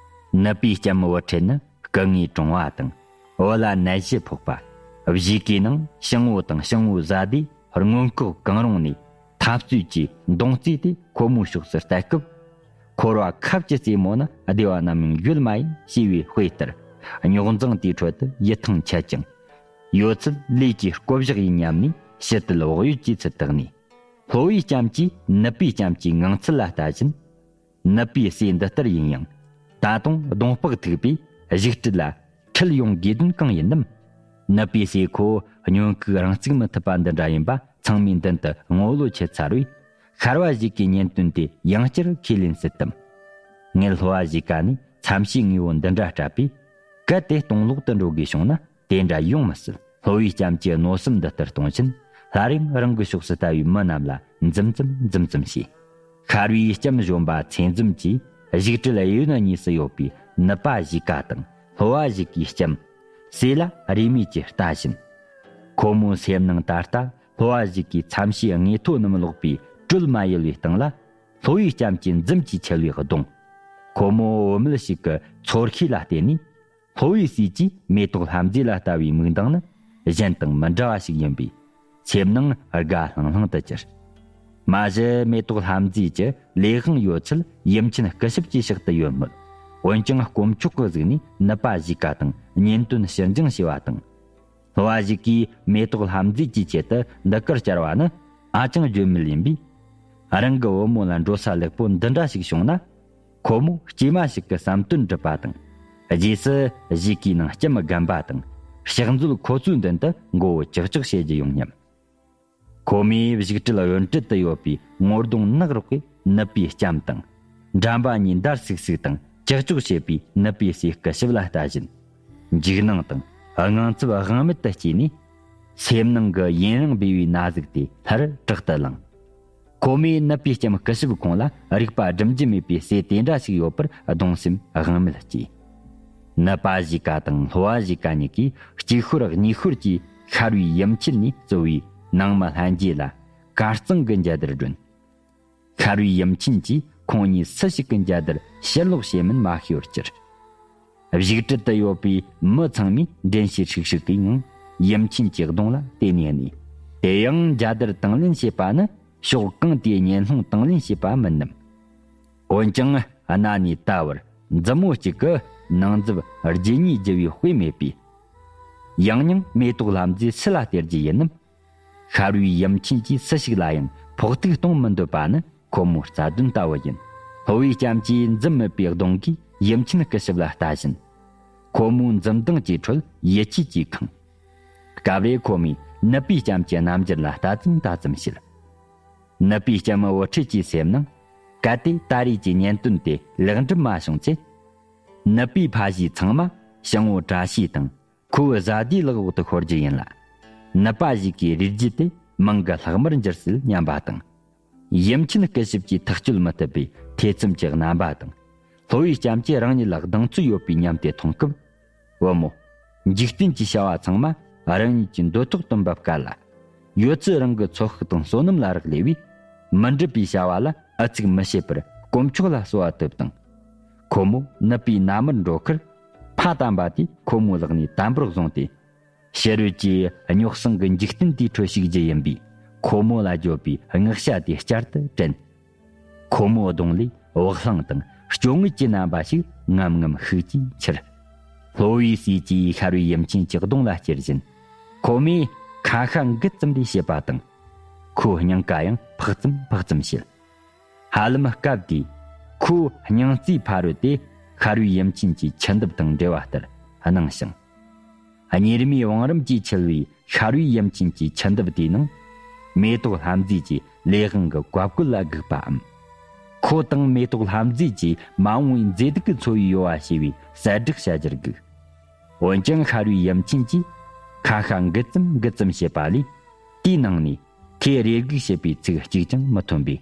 ནུ་པའི་ལྕམ་བུ་ཁྲིད་ནི་སྐུ་ངོའི་གྲོང་བ་དང་། བུ་ལ་ནད་གཞི་ཕོག་པ། བཞི་ཀའི་ནང་ཤིང་བུ་དང་ཤིང་བུ་བཟའ་ཟླས་སྔོན་ལྐོག་གང་རུང་ནས་འཐབ་རྩོད་ཀྱི་མདུང་རྩེ་དེ་ཁོ་མོའི་ཕྱོགས་སུ་གཏད་སྐབས། འཁོར་བ་ཁབ་ཀྱི་རྩེ་མོ་ནི་བདེ་བ་ནམ་ཡང་ཡོད་མ་ཡིན་ཞེས་པའི་དཔེ་ལྟར། རྙོག་འཛིང་དེའི་ཁྲོད་དུ་ཡིད་ཐང་ཆད་ཅིང་། ཡོད་ཚད་ལས་ཀྱི་བསྐོ་བཞག་ཡིན་སྙམ་ནས་ཕྱི་དལ་བག་ཡོད་ཀྱི་ཚུལ་དུ་གནས། ལྷོ་བའི་ལྕམ་གྱིས་ནུ་པའི་ལྕམ་གྱི་ངང་ཚུལ་ལ་ལྟ་བཞིན། ནུ་པའི་སྲས་འདི་ལྟར་ཡིན་ཡང་། ད་དུང་གདོང་ལྤགས་མཐུག་པས་བཞུགས་ཁྲིད་ལ་ཁྲིད་ཡོང་དགོས་དོན་གང་ཡིན་ནམ། ནུ་པའི་སྲས་ཁོ་སྨྱོན་ཁུག་རང་བརྩིགས་མི་ཐུབ་པ་འདི་འདྲ་ཡིན་པ་ཚང་མའི་མདུན་དུ་ངོ་ལོག་ཆེ་ཚར་བས། ཤར་བ་བཞི་ཀའི་ཉིན་སྟོན་དེ་ཡང་བསྐྱར་ཁས་ལེན་སྲིད་དམ། ངས་ལྷོ་བ་བཞི་ཀ་ནས་མཚམས་བྱའི་དངོས་པོ་འདི་འདྲ་སྤྲད་པས། གལ་ཏེ་སྟོང་ལོག་ཏུ་འགྲོ་དགོས་བྱུང་ན། དེ་འདྲ་ཡོང་མི་སྲིད། ལྷོ་བའི་ལྕམ་གྱི་མནོ་བསམ་འདི་ལྟར་གཏོང་ཕྱིན། སླར་ཡང་རང་གི་ཕྱོགས་སུ་ལྟ་བའི་མི་རྣམས་ལ་འཛུམ་ཙམ་འཛུམ་ཙམ་བྱས། ཤར་བའི་ལྕམ་གཞོན་པ་ཚེ་འཛོམས་ཀྱིས་བཞུགས་ཁྲིའི་གཡོན་གཉིས་སུ་ཡོད་པའི་ནུ་པ་བཞི་ཀ་དང་ལྷོ་བ་བཞི་ཀའི་ལྕམ་སྲས་ལ་རེས་མོས་ཀྱིས་ལྟ་བཞིན། ཁོ་མོའི་སེམས་ནང་ད་ལྟ་ལྷོ་བ་བཞི་ཀའི་མཚམས་བྱའི་དངོས་ཐོ་རྣམས་ཀློག་པའི་སྤྲོད་མ་ཡུལ་བའི་སྟེང་ལ། ལྷོ་བའི་ལྕམ་གྱི་འཛུམ་གྱིས་འཁྱིལ་བའི་གདོང་། ཁོ་མོ་བུད་མེད་ཞིག་གི་ཚོར་ཤེས་ལ་བརྟེན་ནས། ལྷོ་བའི་སྲས་ཀྱིས་མེ་ཏོག་ལྷ་མཛེས་ལ་ལྟ་བའི་མིག་མདངས་ནི་གཞན་དང་མི་འདྲ་བ་ཞིག་ཡིན་པས། སེམས་ནང་དགའ་ལྷང་ལྷང་དུ་གྱུར། མ་གཞི་མེ་ཏོག་ལྷ་མཛེས་ཀྱི་ལས་དབང་ཡོད་ཚད་ཡུམ་ཆེན་སྐུ་ཞབས་ཀྱི་ཕྱག་ཏུ་ཡོད་མོད། འོན་ཀྱང་དཀོན་མཆོག་གི་གཟིགས་ནས་ནུ་པ་བཞི་ཀ་དང་གཉེན་དོན་ཕྱིར་འགྱངས་བྱས་པ་དང་། ལྷོ་བ་བཞི་ཀས་མེ་ཏོག་ལྷ་མཛེས་ཀྱི་ཆེད་དུ་འདི་གར་བསྐྱལ་བ་ནི་ཧ་ཅང་བརྗོད་མེད་ཡིན་པས། རང་གི་བུ་མོ་ལ་འགྲོ་ས་ལེགས་པོ་འདི་འདྲ་ཞིག་བྱུང་ན། ཁོ་མོ་སྐྱེས་མ་ཞིག་གི་བསམ་དོན་འགྲུབ་པ་དང་ རྗེས་སུ་གཞིས་ཀའི་ནང་ལྕམ་རྒན་པ་དང་ཕྱག་མཛོད་ཁོ་ཚོའི་མདུན་དུ་མགོ་བོ་ཀྱག་ཀྱོག་བྱེད་རྒྱུ་ཡོང་སྙམ། ཁོ་མོས་བཞུགས་ཁྲིར་གཡོན་གྲལ་དུ་ཡོད་པའི་ངོ་གདོང་ནག་རོག་གི་ནུབ་པའི་ལྕམ་དང་། འགྲམ་པ་གཉིས་འདར་སིག་སིག་དང་ཀྱག་ཀྱོག་བྱེད་པའི་ནུབ་པའི་སྲས་སྐུ་ཞབས་ལ་ལྟ་བཞིན། འཇིགས་སྣང་དང་དངངས་འཚབ་དབང་མེད་དུ་སྐྱེས་ནས། སེམས་ནང་གི་ཡུན་རིང་སྦས་པའི་ན་ཟུག་དེ་སླར་དྲག་ཏུ་ལངས། ཁོ་མོས་ནུབ་པའི་ལྕམ་སྐུ་ཞབས་ཁོང་ལ་རིག་པ་སྒྲིམ་རྒྱུ་མེད་པའི་སྲས་དེ་འདྲ་ཞིག་ཡོད་པར་གདུང་སེམས་དབང་མེད་སྐྱེས། ནུབ་པ་ཞིག་ག་དང་ལྷོ་བ་ཞིག་ག་གཉིས་ཀྱིས་གཅིག་ཤོར་གཉིས་ཤོར་གྱིས་ཤར་བའི་ཡུམ་ཆེན་ནས་གཙོས་པའི་ནང་མི་ལྷན་རྒྱས་ལ་གར་གཙང་གི་འཇའ་དར་སྒྲོན། ཤར་བའི་ཡུམ་ཆེན་གྱིས་ཁོང་གཉིས་སུ་ཞིག་གི་འཇའ་དར་ཕྱིར་ལོག་བྱེད་མིན་མ་ཤེས་པར་གྱུར། བཞུགས་ཁྲིར་དུ་ཡོད་པའི་མི་ཚང་མས་འདྲེན་བྱེད་ཧྲིག་ཧྲིག་གིས་ངང་ཡུམ་ཆེན་གྱི་གདོང་ལ་བལྟས་ནས་གནས། དེ་ཡང་འཇའ་དར་དང་ལེན་བྱེད་པ་ནི་ཕྱོགས་གང་དེའི་ཉེན་སློང་དང་ལེན་བྱེད་པ་མིན་ནམ། འོན་ཀྱང་གནའ་ནས་ད་བར་མཛུབ་མོ་གཅིག་གིས་ནང་མཛུབ་རྗེས་གཉིས་བརྒྱུ་བའི་དཔེ་མེད་པས། ཡང་སྙིང་མེ་ཏོག་ལྷ་མཛེས་སུ་ལ་སྟེར་རྒྱུ་ཡིན་ནམ། ཤར་བའི་ཡུམ་ཆེན་གྱིས་སུ་ཞིག་ལ་ཡང་ཕོག་ཐུག་གཏོང་མི་འདོད་པ་ནི་ཁོ་མོའི་རྩ་དོན་ལྟ་བུ་ཡིན། ལྷོ་བའི་ལྕམ་གྱིས་མཛུབ་མིད་པའི་གདོང་གིས་ཡུམ་ཆེན་སྐུ་ཞབས་ལ་ལྟ་བཞིན། ཁོ་མོའི་མཛུབ་མདངས་ཀྱི་ཁྲོད་ཡིད་ཆེས་ཀྱིས་ཁེངས། སྐབས་རེ་ཁོ་མོས་ནུབ་པའི་ལྕམ་གྱི་རྣམ་འགྱུར་ལ་ལྟ་ཙམ་ལྟ་ཙམ་བྱེད། ནུབ་པའི་ལྕམ་བུ་ཁྲིད་ཀྱི་སེམས་ནང་གལ་ཏེ་ད་རེས་ཀྱི་གཉེན་སྟོན་དེ་ལེགས་འགྲུབ་མ་བྱུང་ཚེ། ནུབ་པའི་ཕ་གཞིས་ཚང་མ་ཞང་བོ་བཀྲ་ཤིས་དང་ཁོའི་བཟའ་ཟླའི་ལག་འོག་ཏུ་ཤོར་རྒྱུ་ཡིན་ལ། ནུབ་པ་ཞིག་གི་རིགས་རྒྱུད་དེ་མིང་གི་ལྷག་མར་འགྱུར་སྲིད་སྙམ་པ་དང་། ཡུམ་ཆེན་སྐུ་ཞབས་ཀྱིས་ཐག་གཅོད་མི་ཐུབ་པའི་ཐེ་ཚོམ་གྱི་རྣམ་པ་དང་། ལྷོ་བའི་ལྕམ་གྱིས་རང་ཉིད་ལ་གདེང་ཚོད་ཡོད་པའི་ཉམས་དེ་མཐོང་སྐབས། བུ་མོ། འཇིག་རྟེན་གྱི་བྱ་བ་ཚང་མ་རང་ཉིད་ཀྱི་འདོད་ཐོག་ཏུ་འབབ་དཀའ་ལ། ཡོད་ཚད་རང་གི་ཚོད་དཔག་དང་བསོད་ནམས་ལ་རག་ལས་པས། མི་འགྲུབ་པའི་བྱ་བ་ལ་ཨུ་ཚུགས་མི་བྱེད་པར་དཀོན་མཆོག་ལ་གསོལ་བ་བཏབ་དང་། ཁོ་མོ་ནུབ་པའི་མནའ་མར་འགྲོ་ཁར། ཕ་དམ་པ་དེས་ཁོ་མོའི་ལག་ནས་དམ་པོར་བཟུང་སྟེ། ཕྱི་རོལ་གྱི་རྙོག་ཟིང་གི་འཇིག་རྟེན་དེའི་ཁྲོད་ཞུགས་རྒྱུ་ཡིན་པས། ཁོ་མོ་ལ་བརྗོད་པའི་བསྔགས་བྱ་དེ་བསྐྱར་དུ་དྲན། ཁོ་མོའི་གདོང་ལས་བག་ལྷང་དང་སྐྱོ་ངལ་གྱི་རྣམ་པ་ཞིག་ངམ་ངམ་ཤུགས་ཀྱིས་འཕྱུར། ལྷོ་བའི་སྲས་ཀྱིས་ཤར་བའི་ཡུམ་ཆེན་གྱི་གདོང་ལ་ཅེར་བཞིན། ཁོ་མོས་ཁ་ཤ་འགུལ་ཙམ་རེ་བྱེད་པ་དང་། ཁོའི་སྙིང་ག་ཡང་འཕག་ཙམ་འཕག་ཙམ་བྱེད། ཧ་ལམ་སྐབས་དེའི་ཁོའི་སྙིང་རྩའི་ཕ་རོལ་དེ་ཤར་བའི་ཡུམ་ཆེན་གྱི་འཆི་འདབས་དང་འབྲེལ་བ་ལྟར་སྣང་ཞིང་། གཉེར་མའི་བང་རིམ་གྱིས་འཁྱིལ་བའི་ཤར་བའི་ཡུམ་ཆེན་གྱི་འཆི་འདབས་དེའི་ནང་། མེ་ཏོག་ལྷ་མཛེས་ཀྱི་ལས་དབང་གི་བཀའ་བཀོད་ལ་སྒུག་པའམ། ཁོ་དང་མེ་ཏོག་ལྷ་མཛེས་ཀྱིས་མ་འོངས་པའི་མཛེས་སྡུག་གི་འཚོ་བའི་ཡོལ་བ་ཞེས་པའི་གསལ་བསྒྲགས་བྱ་རྒྱུར་སྒུག་འོན་ཀྱང་ཤར་བའི་ཡུམ་ཆེན་གྱིས་ཁ་ཤ་འགུལ་ཙམ་འགུལ་ཙམ་བྱེད་པ་ལས། དེའི་ནང་ནས་ཁོས་རེ་སྒུག་བྱེད་པའི་ཚིག་གཅིག་ཀྱང་མི་ཐོན་པས།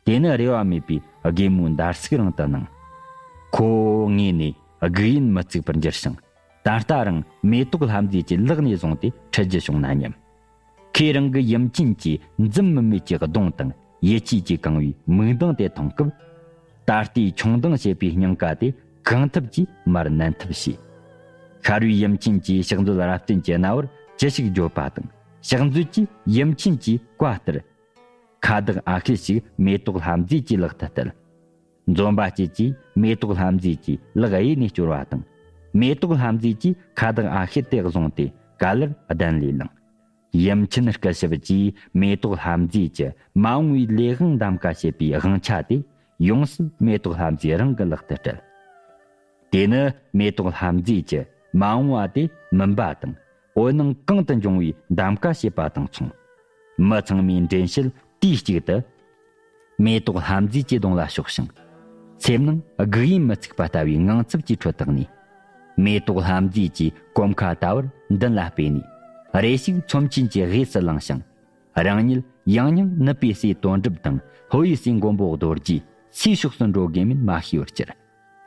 དེ་ནི་རེ་བ་མེད་པའི་རྒན་མོའི་འདར་སིག་རང་དུ་སྣང་། ཁོ་ངོས་ནས་སྒུག་ཡུན་མི་ཚུགས་པར་འགྱུར་ཞིང་། ད་ལྟ་རང་མེ་ཏོག་ལྷ་མཛེས་ཀྱི་ལག་ནས་བཟུང་སྟེ་ཁྲིད་རྒྱུ་བྱུང་ན་སྙམ། ཁོས་རང་གི་ཡུམ་ཆེན་གྱི་མཛུབ་མིད་མེད་ཀྱི་གདོང་དང་ཡིད་ཆེས་ཀྱིས་གང་བའི་མིག་མདངས་དེ་མཐོང་སྐབས། ད་ལྟའི་མཆོང་ལྡིང་བྱེད་པའི་སྙིང་ག་དེ་གང་ཐུབ་ཀྱིས་མར་མནན་ཐབས་བྱས། ཤར་བའི་ཡུམ་ཆེན་གྱིས་ཕྱག་མཛོད་རབ་བརྟན་གྱི་རྣ་བར་ཅི་ཞིག་བརྗོད་པ་དང་ཕྱག་མཛོད་ཀྱིས་ཡུམ་ཆེན་གྱི་བཀའ་ལྟར། ཁ་བཏགས་ཨ་ཁེ་ཞིག་མེ་ཏོག་ལྷ་མཛེས་ཀྱི་ལག་ཏུ་གཏད། འཛོམས་པ་སྐྱིད་ཀྱིས་མེ་ཏོག་ལྷ་མཛེས་ཀྱི་ལག་གཡས་ནས་སྐྱོར་བ་དང་། མེ་ཏོག་ལྷ་མཛེས་ཀྱིས་ཁ་བཏགས་ཨ་ཁེ་དེ་བཟུང་སྟེ་ག་ལེར་གདན་ལས་ལངས། ཡུམ་ཆེན་སྐུ་ཞབས་ཀྱིས་མེ་ཏོག་ལྷ་མཛེས་ཀྱི་མ་འོངས་པའི་ལས་དབང་གདམ་ཀ་བྱེད་པའི་དབང་ཆ་དེ་ཡོངས་སུ་མེ་ཏོག་ལྷ་མཛེས་རང་གི་ལག་ཏུ་སྤྲད། དེ་ནི་མེ་ཏོག་ལྷ་མཛེས་ཀྱི་མ་འོངས་པ་དེ་མུན་པ་དང་འོད་སྣང་གང་དུ་འབྱུང་བའི་གདམ་ཀ་བྱེད་པ་དང་མཚུངས། མི་ཚང་མའི་འདྲེན་བྱེད་དུས་གཅིག་ཏུ་མེ་ཏོག་ལྷ་མཛེས་ཀྱི་གདོང་ལ་ཕྱོགས་ཤིང་། སེམས་ནང་སྒུག་ཡུན་མི་ཚུགས་པ་ལྟ་བུའི་དངངས་འཚབ་ཀྱི་ཁྲོད་བརྟགས་ནས། མེ་ཏོག་ལྷ་མཛེས་ཀྱི་གོམ་ཁ་ད་བར་མདུན་ལ་སྤོས་ནས་རེ་ཞིག་ཚོམས་ཆེན་གྱི་དབུས་སུ་ལངས་ཤིང་། རང་ཉིད་ཡང་སྙིང་ནུབ་པའི་སྲས་དོན་གྲུབ་དང་ལྷོ་ཡི་སྲས་མགོན་པོ་རྡོ་རྗེ་སའི་ཕྱོགས་སུ་འགྲོ་དགོས་མིན་མ་ཤེས་པར་གྱུར།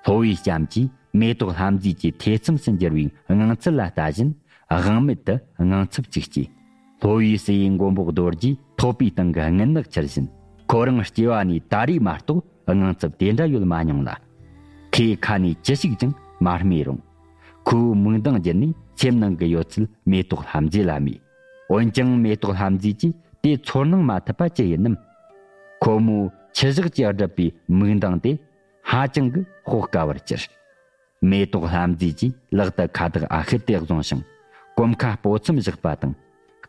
ལྷོ་བའི་ལྕམ་གྱིས་མེ་ཏོག་ལྷ་མཛེས་ཀྱི་ཐེ་ཚོམ་སུ་འགྱུར་བའི་དངངས་འཚབ་ལ་ལྟ་བཞིན་དབང་མེད་དུ་དངངས་འཚབ་ཅིག་སྐྱེས། ལྷོ་བའི་སྲས་མགོན་པོ་རྡོ་རྗེ་ཐོད་པའི་སྟེང་གི་རྔུལ་ནག་འཁྱུར་བཞིན་ཁོ་རང་སྐྱེ་བ་ནས་ད་རེས་མ་གཏོགས་དངངས་འཚབ་དེ་འདྲ་ཡོད་མ་མྱོང་ལ། ཁོའི་ཁ་ནས་ཅི་ཞིག་ཀྱང་མ་སྨྲས་རུང་། ཁོའི་མིག་མདངས་བརྒྱུད་ནས་སེམས་ནང་གི་ཡོད་ཚད་མེ་ཏོག་ལྷ་མཛེས་ལ་སྨྲས། འོན་ཀྱང་མེ་ཏོག་ལྷ་མཛེས་ཀྱིས་དེ་ཚོར་སྣང་མ་ཐུབ་པ་ཅི་ཡིན་ནམ། ཁོ་མོའི་ཆུ་ཞགས་ཀྱིས་བསྒྲིབས་པའི་མིག་མདངས་དེ་ཧ་ཅང་གི་དཔོག་དཀའ་བར་གྱུར། མེ་ཏོག་ལྷ་མཛེས་ཀྱིས་ལག་ཏུ་ཁ་བཏགས་ཨ་ཁེ་དེ་བཟུང་ཞིང་གོམ་ཁ་སྤོ་མཚམས་བཞག་པ་དང་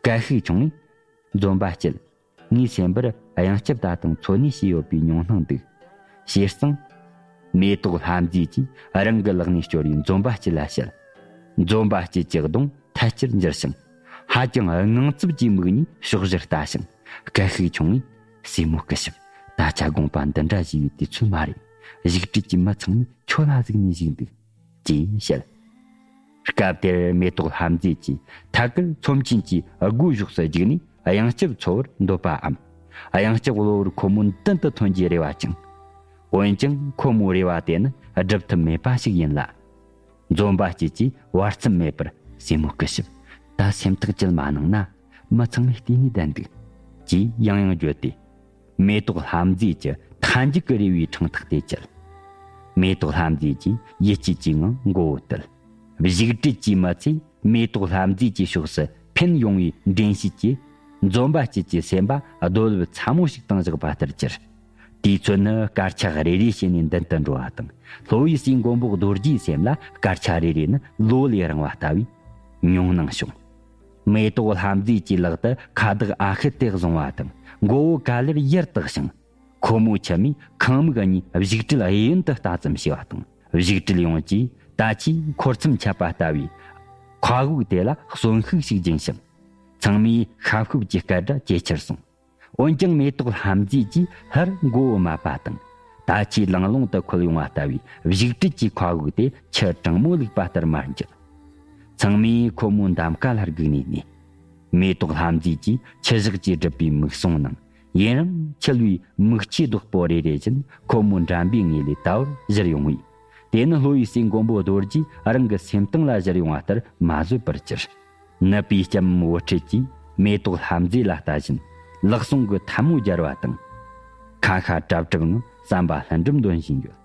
སྐད་ཤུགས་ཆུང་ངུས། འཛོམས་པ་སྐྱིད། ངའི་སེམས་པར་གཡང་སྐྱབས་ད་དུང་འཚོ་གནས་བྱས་ཡོད་པའི་མྱོང་སྣང་འདུག་བྱས་ཙང་ མེ་ཏོག་ལྷ་མཛེས་ཀྱིས་རང་གི་ལག་ནས་སྐྱོར་བའི་འཛོམས་པ་སྐྱིད་ལ་བཤད། འཛོམས་པ་སྐྱིད་ཀྱི་གདོང་ཐལ་སྐྱར་འགྱུར་ཞིང་། ཧ་ཅང་དངངས་འཚབ་ཀྱི་མིག་གཉིས་ཕྱོགས་བཞིར་ལྟ་ཞིང་། སྐད་ཤུགས་ཆུང་ངེས། སྲས་མོ་སྐུ་ཞབས། ད་ཆ་དགོངས་པ་འདི་འདྲ་བཞེས་པའི་དུས་ཚོད་མ་རེད། བཞུགས་ཁྲིད་ཀྱི་མི་ཚང་མས་ཁྱོད་ལ་གཟིགས་ནས་བཞུགས་འདུག་ཅེས་བཤད། སྐབས་དེར་མེ་ཏོག་ལྷ་མཛེས་ཀྱིས་ཐད་ཀར་ཚོམས་ཆེན་གྱི་སྒོའི་གཞོགས་སུ་བརྒྱུགས་ནས་གཡང་སྐྱབས་འཚོལ་བར་འདོད་པའམ། གཡང་སྐྱབས་གློ་བུར་ཁོ་མོ་མདུན་དུ་ཐོན་རྒྱུའི་རེ་བ་བཅངས། འོན་ཀྱང་ཁོ་མོའི་རེ་བ་དེ་ནི་སྒྲུབ་ཐབས་མེད་པ་ཞིག་ཡིན་ལ། འཛོམས་པ་སྐྱིད་ཀྱིས་བར་མཚམས་མེད་པར། སྲས་མོ་སྐུ་ཞབས། ད་སེམས་ཐག་བཅད་མ་གནང་ན། མི་ཚང་མས་བལྟས་ནས་བསྡད་འདུག་ཅེས་ཡང་ཡང་བརྗོད་དེ། མེ་ཏོག་ལྷ་མཛེས་ཀྱི་མཐའ་མཇུག་གི་རེ་བའི་ཕྲེང་ཐག་དེ་བཅད། མེ་ཏོག་ལྷ་མཛེས་ཀྱིས་ཡིད་ཆེས་ཀྱི་ངང་མགོ་བོ་དུད། བཞུགས་ཁྲིད་ཀྱི་མི་ཚོས་མེ་ཏོག་ལྷ་མཛེས་ཀྱི་ཕྱོགས་སུ་འཕེན་ཡོང་བའི་འདྲེན་བྱེད་ཀྱིས། འཛོམས་པ་སྐྱིད་ཀྱི་སེམས་པ་རྡོ་ལེབ་ཚ་མོ་ཞིག་དང་བཞག་པ་ལྟར་གྱུར། དུས་ཚོད་ནི་སྐར་ཆ་རེ་རེ་བྱས་ནས་མདུན་དུ་འགྲོ་བ་དང་། ལྷོ་བའི་སྲས་མགོན་པོ་རྡོ་རྗེའི་སེམས་ལ་སྐར་ཆ་རེ་རེ་ནི་ལོ་ལས་རིང་བ་ལྟ་བུའི་ཉུང་སྣང་བྱུང་། མེ་ཏོག་ལྷ་མཛེས་ཀྱི་ལག་ཏུ་ཁ་བཏགས་ཨ་ཤད་དེ་བཟུང་བ་དང་། མགོ་བོ་ག་ལེར་ཡར་བཏེགས་ཤིང་། ཁོ་མོའི་མཆི་མས་ཁང་མིག་གཉིས་བཞུགས་ཁྲིད་གཡས་གཡོན་དུ་ལྟ་ཙམ་བྱས་པ་དང་། བཞུགས་ཁྲིད་ཡོངས་ཀྱིས་ད་ཆའི་འཁོར་མཚམས་ཆད་པ་ལྟ་བུའི་མཁའ་དབུགས་དེ་ལ་གསོན་ཤུགས་ཤིག་སྦྱིན་ཞིང་། ཚང་མས་ཤབ་ཤུབ་ཀྱི་སྐད་སྒྲ་ཇེ་ཆེར་སོང་། འོན་ཀྱང་མེ་ཏོག་ལྷ་མཛེས་ཀྱིས་སླར་མགོ་བོ་མ་པ་དང་། ད་ཆའི་ལང་ལོང་དུ་འཁོལ་ཡོང་བ་ལྟ་བུའི་བཞུགས་ཁྲིད་ཀྱི་མཁའ་དབུགས་དེ་ཆུ་གྲང་མོ་བླུགས་པ་ལྟར་མར་འགྱུར། ཚང་མས་ཁོ་མོའི་འདམ་ཀ་ལ་སྒུག་ནས་གནས། མེ་ཏོག་ལྷ་མཛེས་ཀྱིས་ཆུ་ཞགས་ཀྱིས་བསྒྲིབས་པའི་མིག་ཟུང་ནང་ཡུན་རིང་འཁྱིལ་བའི་མིག་ཆུའི་རྡོག་པོ་རེ་རེ་བཞིན་ཁོ་མོའི་འགྲམ་པའི་ངོས་ལས་དལ་བུར་བཞུར་ཡོང་བས། དེ་ནི་ལྷོ་ཡི་སྲས་མགོན་པོ་རྡོ་རྗེས་རང་གི་སེམས་གཏིང་ལ་བཞུར་ཡོང་བ་ལྟར་མ་བཟོད་པར་གྱུར། ནུབ་པའི་ལྕམ་བུ་ཁྲིད་ཀྱིས་མེ་ཏོག་ལྷ་མཛེས་ལ་ལྟ་བཞིན་ལག་ཟུང་གི་ཐལ་མོ་སྦྱར་བ་དང་། ཁ་ཤ་གྲབ་གྲབ་ངང་ཟམ་པ་ལྷུན་གྲུབ་འདོན་བཞིན་ཡོད།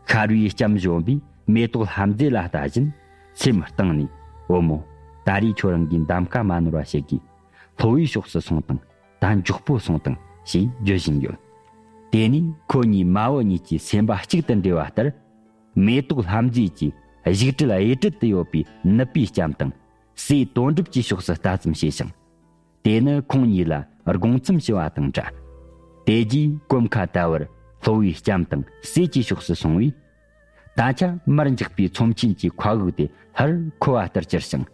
ཤར་བའི་ལྕམ་གཞོན་པས་མེ་ཏོག་ལྷ་མཛེས་ལ་ལྟ་བཞིན་སེམས་གཏིང་ནས། བུ་མོ། ད་རེས་ཁྱོད་རང་གིས་འདམ་ཀ་མ་ནོར་བ་བྱེད་དགོས། ལྷོ་བའི་ཕྱོགས་སུ་སོང་དང་། ད་མགྱོགས་པོ་སོང་དང་ཞེས་བརྗོད་བཞིན་ཡོད། དེ་ནས་ཁོ་གཉིས་མ་བུ་གཉིས་ཀྱི་སེམས་པ་གཅིག་ཏུ་འདྲེས་པ་ལྟར། མེ་ཏོག་ལྷ་མཛེས་ཀྱིས་བཞུགས་ཁྲིད་གཡས་གྲལ་དུ་ཡོད་པའི་ནུབ་པའི་ལྕམ་དང་སྲས་དོན་གྲུབ་ཀྱི་ཕྱོགས་སུ་ལྟ་ཙམ་བྱས་ཤིང་། དེ་ནི་ཁོང་གཉིས་ལ་དགོངས་ཚུལ་ཞུ་བ་དང་འདྲ། དེ་རྗེས་གོམ་ཁ་བལྟ་བར་ལྷོ་བའི་ལྕམ་དང་སྲས་ཀྱི་ཕྱོགས་སུ་སོང་བས། ད་ཆ་མར་འཇགས་པའི་ཚོམས་ཆེན་གྱི་མཁའ་དབུགས་དེ་སླར་འཁོལ་བ་ལྟར་གྱུར་ཞིང་།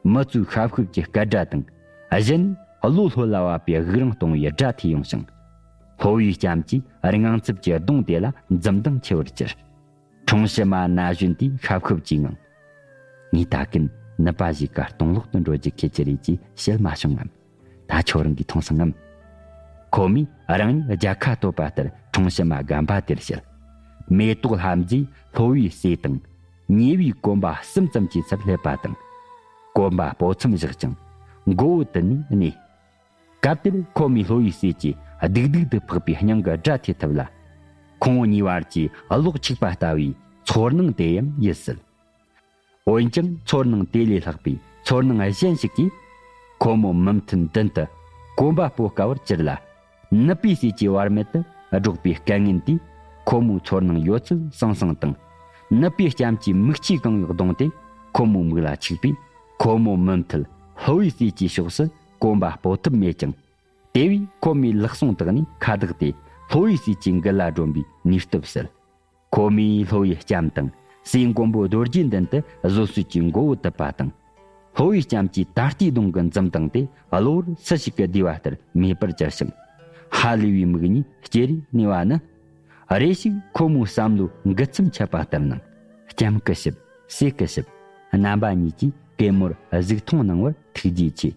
མི་ཚོའི་ཤབ་ཤུབ་ཀྱི་སྐད་སྒྲ་དང་། གཞན་གློ་ལྷོད་ལ་བབས་པའི་དབུགས་རིང་གཏོང་བའི་སྒྲ་ཐོས་ཡོང་ཞིང་། ལྷོ་བའི་ལྕམ་གྱིས་དངངས་འཚབ་ཀྱི་གདོང་དེ་ལ་འཛུམ་མདངས་འཁྱིལ་བར་གྱུར། འཁྲུངས་ཕྱི་མ་ན་གཞོན་དེས་ཤབ་ཤུབ་ཀྱི་ངང་། ངས་ད་གིན་ནུབ་པ་ཞིག་ག་སྟོང་ལོག་ཏུ་འགྲོ་རྒྱུ་ཁེལ་གྱི་རེད་ཅེས་བཤད་མ་བྱུང་ངམ། ད་ཁྱོད་རང་གིས་མཐོང་སོང་ངམ། ཁོ་མོས་རང་ཉིད་རྒྱལ་ཁ་ཐོབ་པ་ལྟར་འཁྲུངས་ཕྱི་མ་རྒན་པ་དེར་བཤད། མེ་ཏོག་ལྷ་མཛེས་ལྷོ་བའི་སྲས་དང་ཉེ་བའི་གོམ་པ་གསུམ་ཙམ་གྱི་ཚབ་སླེབས་པ་དང་། གོམ་པ་སྤོ་མཚམས་བཞག་ཅིང་མགོ་བོ་དུད་ནས་གནས། སྐབས་དེར་ཁོ་མོས་ལྷོ་ཡི་སྲས་ཀྱི་སྡུག་སྡུག་ཏུ་འཕགས་པའི་སྙིང་གི་སྒྲ་ཐོས་ཐུབ་ལ། ཁོང་གཉིས་བར་གྱི་གློག་འཁྱུག་པ་ལྟ་བུའི་ཚོར་སྣང་དེ་ཡང་ཡིད་སྲིད། འོན་ཀྱང་ཚོར་སྣང་དེ་ལས་ལྷག་པའི་ཚོར་སྣང་གཞན་ཞིག་གིས། ཁོ་མོ་མུ་མཐུད་མདུན་དུ་གོམ་པ་སྤོ་དཀའ་བར་གྱུར་ལ། ནུབ་པའི་སྲས་ཀྱི་བར་མེད་དུ་སྒྲོག་པའི་སྐད་ངན་དེས་ཁོ་མོའི་ཚོར་སྣང་ཡོད་ཚད་ཟང་ཟིང་དང་། ནུབ་པའི་ལྕམ་གྱི་མིག་ཆུས་གང་བའི་གདོང་དེ་ཁོ་མོའི་མིག་ལ་འཁྱུག་པས། ཁོ་མོ་མུ་མཐུད་ལྷོ་བའི་སྲས་ཀྱི་ཕྱོགས་སུ་གོམ་པ་སྤོ་ཐུབ་མེད་ཀྱང་། དེ་བས་ཁོ་མོའི་ལག་ཟུང་དག་ནས་ཁ་བཏགས་དེ་ལྷོ་བའི་སྲས་ཀྱི་མགུལ་ལ་སྒྲོན་པའི་ནུས་སྟོབས་སད། ཁོ་མོས་ལྷོ་བའི་ལྕམ་དང་སྲས་མགོན་པོ་རྡོ་རྗེའི་མདུན་དུ་བཟོད་གསོལ་གྱི་མགོ་བོ་དུད་པ་དང་། ལྷོ་བའི་ལྕམ་གྱི་ད་ལྟའི་གདོང་གི་འཛུམ་མདངས་དེ་གློ་བུར་སུ་ཞིག་གིས་བསྡུས་པ་ལྟར་མེད་པར་གྱུར་ཞིང་། ཧ་ལས་པའི་མིག་གཉིས་ལྕེ་རེ་གནས་པ་ནི། རེ་ཞིག་ཁོ་མོའི་བསམ་བློའི་འགུལ་མཚམས་ཆད་པ་ལྟར་སྣང་། ལྕམ་སྐུ་ཞབས། སྲས་སྐུ་ཞབས། རྣམ་པ་གཉིས་ཀྱིས་གད་མོར་གཟིགས་མཐོང་གནང་བར་ཐུགས་རྗེ་ཆེ།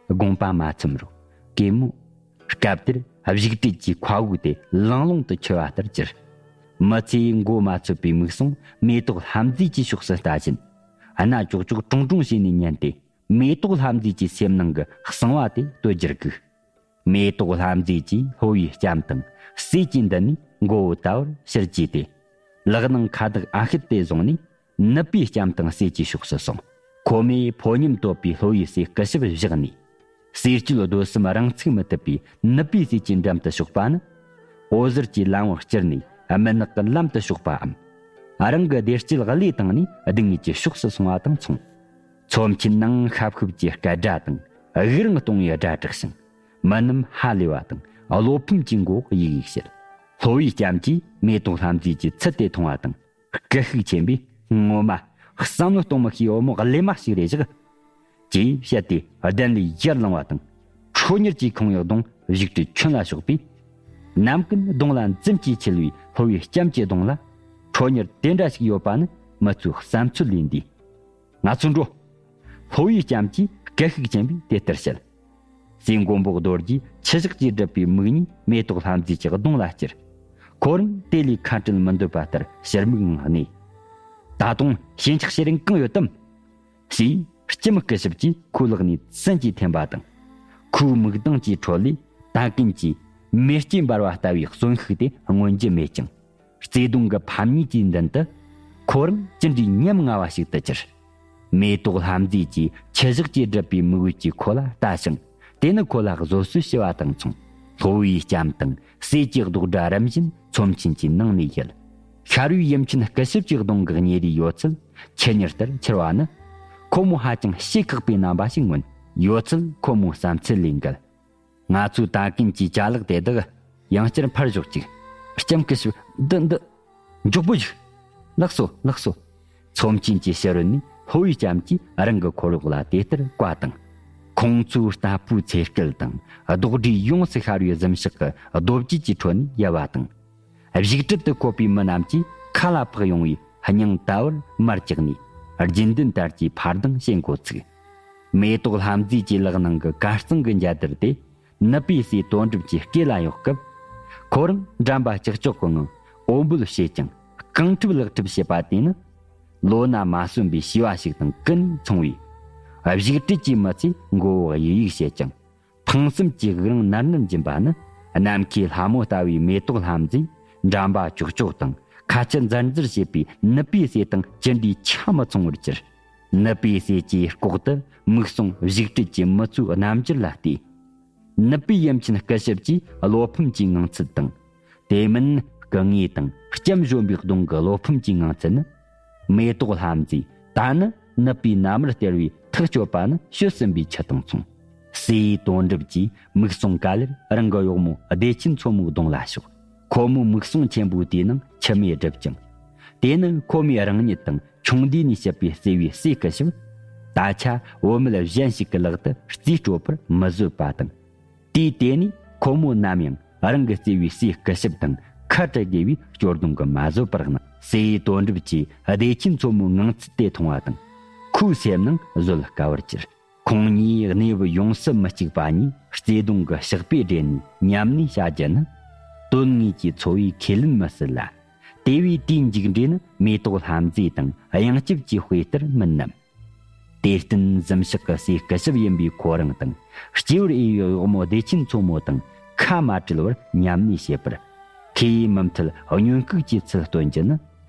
དགོངས་པ་མ་ཚོམ་རོགས། གད་མོ། སྐབས་དེར་བཞུགས་ཁྲིད་ཀྱི་མཁའ་དབུགས་དེ་ལང་ལོང་དུ་འཁྱིལ་བ་ལྟར་གྱུར། མི་ཚོས་མགོ་མ་ཚོད་པའི་མིག་ཟུང་མེ་ཏོག་ལྷ་མཛེས་ཀྱི་ཕྱོགས་སུ་ལྟ་བཞིན། རྣ་ཅོག་ཅོག་ཀྲོང་ཀྲོང་བྱས་ནས་ཉན་ཏེ། མེ་ཏོག་ལྷ་མཛེས་ཀྱི་སེམས་ནང་གི་གསང་བ་དེ་བཏོད་རྒྱུར་བསྒུགས། མེ་ཏོག་ལྷ་མཛེས་ཀྱིས་ལྷོ་བའི་ལྕམ་དང་སྲས་ཀྱི་མདུན་ནས་མགོ་བོ་དལ་བུར་ཕྱིར་བཀྱེས་ཏེ། ལག་ནང་ཁ་བཏགས་ཨ་ཤད་དེ་བཟུང་ནས། ནུབ་པའི་ལྕམ་དང་སྲས་ཀྱི་ཕྱོགས་སུ་སོང་། ཁོ་མོས་ཕོ་ཉམས་དོད་པའི་ལྷོ་ཡི་སྲས་སྐུ་ཞབས་བཞག་ནས། གསེར་གྱི་རྡོ་གསུམ་རང་ཚུགས་མི་ཐུབ་པའི་ནུབ་པའི་སྲས་ཀྱི་འགྲམ་དུ་ཕྱོགས་པ་ནི། འོད་ཟེར་གྱི་ལམ་བུ་བསྐྱུར་ནས་སྨུག་ནག་གི་ལམ་དུ་ཕྱོགས་པའམ། རང་གི་བདེ་སྐྱིད་བློས་བཏང་ནས་སྡུག་བསྔལ་གྱི་ཕྱོགས་སུ་སོང་བ་དང་མཚུངས། ཚོམས་ཆེན་ནང་ཤབ་ཤུབ་ཀྱི་སྐད་སྒྲ་དང་དབུགས་རིང་གཏོང་བའི་སྒྲ་གྲགས་ཤིང་། མི་རྣམས་ཧ་ལས་པ་དང་བློ་ཕམ་གྱི་མགོ་བོ་ཡིག་ཡིག་བྱེད། ལྷོ་བའི་ལྕམ་གྱིས་མེ་ཏོག་ལྷ་མཛེས་ཀྱི་ཚུལ་དེ་མཐོང་བ་དང་། སྐད་ཤུགས་ཆེན་པོས། ངོ་མ་བསམ་བློ་གཏོང་མི་ཤེས་བུ་མོ་གླེན་མ་ཞིག་རེད་བཞག་ཅེས་བཤད་དེ་གདན་ལས་ཡར་ལངས་པ་དང་། ཁྲོ་གཉེར་གྱིས་ཁེངས་པའི་གདོང་བཞུགས་ཁྲི་ཁྱོན་ལ་ཕྱོགས་པས། ནམ་རྒྱུན་གདོང་ལ་འཛུམ་གྱིས་ཕྱེ་བའི་ལྷོ་བའི་ལྕམ་གྱི་གདོང་ལ། ཁྲོ་གཉེར་དེ་འདྲ་ཞིག་ཡོད་པ་ནི་མི་ཚོའི་བསམ་ཚུལ་ལས་འདས། ང་ཚོ་འགྲོ། ལྷོ་བའི་ལྕམ་གྱིས་སྐད་ཤུགས་ཆེན་པོས་དེ་ལྟར་བཤད། སྲས་མགོན་པོ་རྡོ་རྗེས་ཆུ་ཞགས་ཀྱིས་བསྒྲིབས་པའི་མིག་གཉིས་མེ་ཏོག་ལྷ་མཛེས་ཀྱི་གདོང་ལ་བསྐྱུར། ཁོ་རང་དེ་ལས་ཁ་བྲལ་མི་འདོད་པ་ལྟར་ཕྱིར་མིག་ངང་གནས། ད་དུང་ཞེན་ཆགས་བྱེད་རིན་གང་ཡོད་དམ། ཞེས་ལྕམ་སྐུ་ཞབས་ཀྱིས་ཁོའི་ལག་ནས་བཙན་གྱིས་འཐེན་པ་དང་། ཁོའི་མིག་མདངས་ཀྱི་ཁྲོད་ལས་ད་གིན་གྱི་མེ་ལྕེ་འབར་བ་ལྟ་བུའི་གསོན་ཤུགས་དེ་མངོན་གྱི་མེད་ཅིང་། བརྩེ་གདུང་གི་ཕམ་ཉེས་ཀྱི་མདུན་དུ། ཁོ་རང་ཅི་འདྲའི་ཉམ་ང་བ་ཞིག་ཏུ་གྱུར། མེ་ཏོག་ལྷ་མཛེས་ཀྱིས་ཆུ་ཞགས་ཀྱིས་བསྒྲིབས་པའི་མིག་འོད་ཀྱིས་ཁོ་ལ་ལྟ་ཞིང་། དེ་ནི་ཁོ་ལ་བཟོད་གསོལ་ཞུ་བ་དང་མཚུངས། ལྷོ་བའི་ལྕམ་དང་སྲས་ཀྱི་རྡོག་སྒྲ་རིམ་བཞིན་ཚོམས་ཆེན་གྱི་ནང་ནས་ཡལ། ཤར་བའི་ཡུམ་ཆེན་སྐུ་ཞབས་ཀྱི་གདོང་གི་གཉེར་རིས་ཡོད་ཚད་ཆུ་གཉེར་ལྟར་འཁྱིལ་བ་ནི། ཁོ་མོ་ཧ་ཅང་ཞེ་ཁག་པའི་རྣམ་པ་ཞིག་མངོན། ཡོད་ཚད་ཁོ་མོའི་བསམ་ཚུལ་ལས་འགལ། ང་ཚོའི་ད་གིན་གྱི་ཅ་ལག་དེ་དག་ཡང་བསྐྱར་འཕར་ཞོག་ཅིག་ལྕམ་སྐུ་ཞབས། འདི་འདི། མགྱོགས་པོ་ཞིག་ལགས་སོ། ལགས་སོ། ཚོམས་ཆེན་གྱི་ཕྱི་རོལ་ནས་ལྷོ་བའི་ལྕམ་གྱིས་རང་གི་འཁོར་གཡོག་ལ་དེ་ལྟར་བཀའ་བཏང་། ཁོང་ཚོའི་རྟ་ཕོའི་ཚེ་སྐལ་དང་རྡོག་སྒྲིལ་ཡོངས་སུ་ཤར་བའི་གཟིམ་ཤག་གི་རྡོ་བརྒྱད་ཀྱི་ཁྲོད་ནས་ཡལ་བ་དང་། བཞུགས་ཁྲི་དུ་བཀོད་པའི་མི་རྣམས་ཀྱིས་ཁ་ལ་འཕགས་ཡོང་བའི་སྙིང་ད་བར་མར་བཀྱགས་ནས་རྒྱུན་ལྡན་ལྟར་གྱི་འཕར་ལྡིང་བྱེད་འགོ་ཚུགས། མེ་ཏོག་ལྷ་མཛེས་ཀྱི་ལག་ནང་གི་གར་གཙང་གི་འཇའ་དར་དེ། ནུབ་པའི་སྲས་དོན་གྲུབ་ཀྱི་སྐེ་ལ་གཡོགས་སྐབས། ཁོ་རང་འགྲམ་པ་ལྕགས་ཀྱོག་གི་ངང་འོ་འབོད་བྱེད་ཅིང་རྐང་ཁྲབ་ལག་ཁྲབ་བྱེད་པ་དེ་ནི། ལོ་ན་མ་སོན་པའི་བྱིས་པ་ཞིག་དང་ཀུན་ནས་མཚུངས་པས། བཞུགས་ཁྲི་གི་མི་ཚོས་མགོ་བོ་གཡུག་གཡུག་བྱེད་ཅིང་། ཕངས་སེམས་ཀྱི་དབུགས་རིང་ནར་ནར་འབྱིན་པ་ནི། ནམ་མཁའི་ལྷ་མོ་ལྟ་བུའི་མེ་ཏོག་ལྷ་མཛེས། འགྲམ་པ་ཀྱོག་ཀྱོག་དང་ཁ་ཆུ་འཛར་འཛར་བྱེད་པའི་ནུབ་པའི་སྲས་དང་ཅི་འདྲའི་ཆ་མི་ཚང་བར་གྱུར། ནུབ་པའི་སྲས་ཀྱི་ལྐོག་ཏུ་མིག་ཟུང་བཞུགས་ཁྲི་གི་མི་ཚོའི་རྣམ་འགྱུར་ལ་བལྟས། ནུབ་པའི་ཡུམ་ཆེན་སྐུ་ཞབས་ཀྱི་བློ་ཕམ་གྱི་ངང་ཚུལ་དང་། དེ་མིན་སྐུ་ངལ་དང་སྐྱབས་བཞོན་པའི་གདོང་གི་བློ་ཕམ་གྱི་ངང་ཚུལ་ནི། མེ་ཏོག་ལྷ་མཛེས་ད་ནི་ནུབ་པའི་མནའ་མར་སྟེར་བའི་ཐག་གཅོད་པ་ནི་བྱོལ་ཟིན་པའི་ཆུ་དང་མཚུངས། སྲས་དོན་གྲུབ་ཀྱིས་མིག་ཟུང་ག་ལེར་རང་གི་གཡོག་མོ་བདེ་ཆེན་མཚོ་མོའི་གདོང་ལ་ཕྱོགས། ཁོ་མོའི་མིག་ཟུང་ཆེན་པོའི་དེའི་ནང་མཆི་མས་བསྒྲིབས་ཀྱང་། དེ་ནི་ཁོ་མོས་རང་ཉིད་དང་ཆུང་དུས་ནས་བྱིས་པའི་བརྩེ་བའི་སྲས་སྐུ་ཞབས། ད་ཆ་བུད་མེད་གཞན་ཞིག་གི་ལག་ཏུ་རྩིས་སྤྲོད་པར་མི་བཟོད་པ་དང་། དུས་དེ་ནས་ཁོ་མོ་ནམ་ཡང་རང་གི་བརྩེ་བའི་སྲས་སྐུ་ཞབས་དང་ཁ་བྲལ་དགོས་པའི་སྐྱོ་གདུང་གིས་མ་བཟོད་པར་སྣང་། སྲས་དོན་གྲུབ་ཀྱིས་བདེ་ཆེན་མཚོ་མོའི་ངང་ཚུལ་དེ་མཐོང་བ་དང་། ཁོའི་སེམས་ནང་བཟོད་དཀའ་བར་གྱུར། ཁོང་གཉིས་གནས་བབ་ཡོངས་སུ་མི་གཅིག་པ་གཉིས་བརྩེ་གདུང་གི་ཕྱག་དཔེ་སྦྲེལ་ནས་མཉམ་གནས་བྱ་རྒྱུ་ནི། དོན་དངོས་ཀྱི་འཚོ་བའི་ཁས་ལེན་མི་སྲིད་ལ། དེ་བས་དེའི་མཇུག་འབྲས་ནི་མེ་ཏོག་ལྷ་མཛེས་དང་གཡང་སྐྱབས་ཀྱི་དཔེ་ལྟར་མིན་ནམ། དེར་བརྟེན་གཟིམ་ཤག་གི་སྲས་སྐུ་ཞབས་ཡིན་པའི་ཁོ་རང་དང་སྐྱེས་བུར་འོས་པའི་གཡོག་མོ་བདེ་ཆེན་མཚོ་མོ་དང་ཁ་མ་བྲལ་བར་མཉམ་གནས་བྱེད་པར། ཁོས་མུ་མཐུད་སྙུན་གུག་གི་ཚུལ་སྟོན་རྒྱུ་ནི།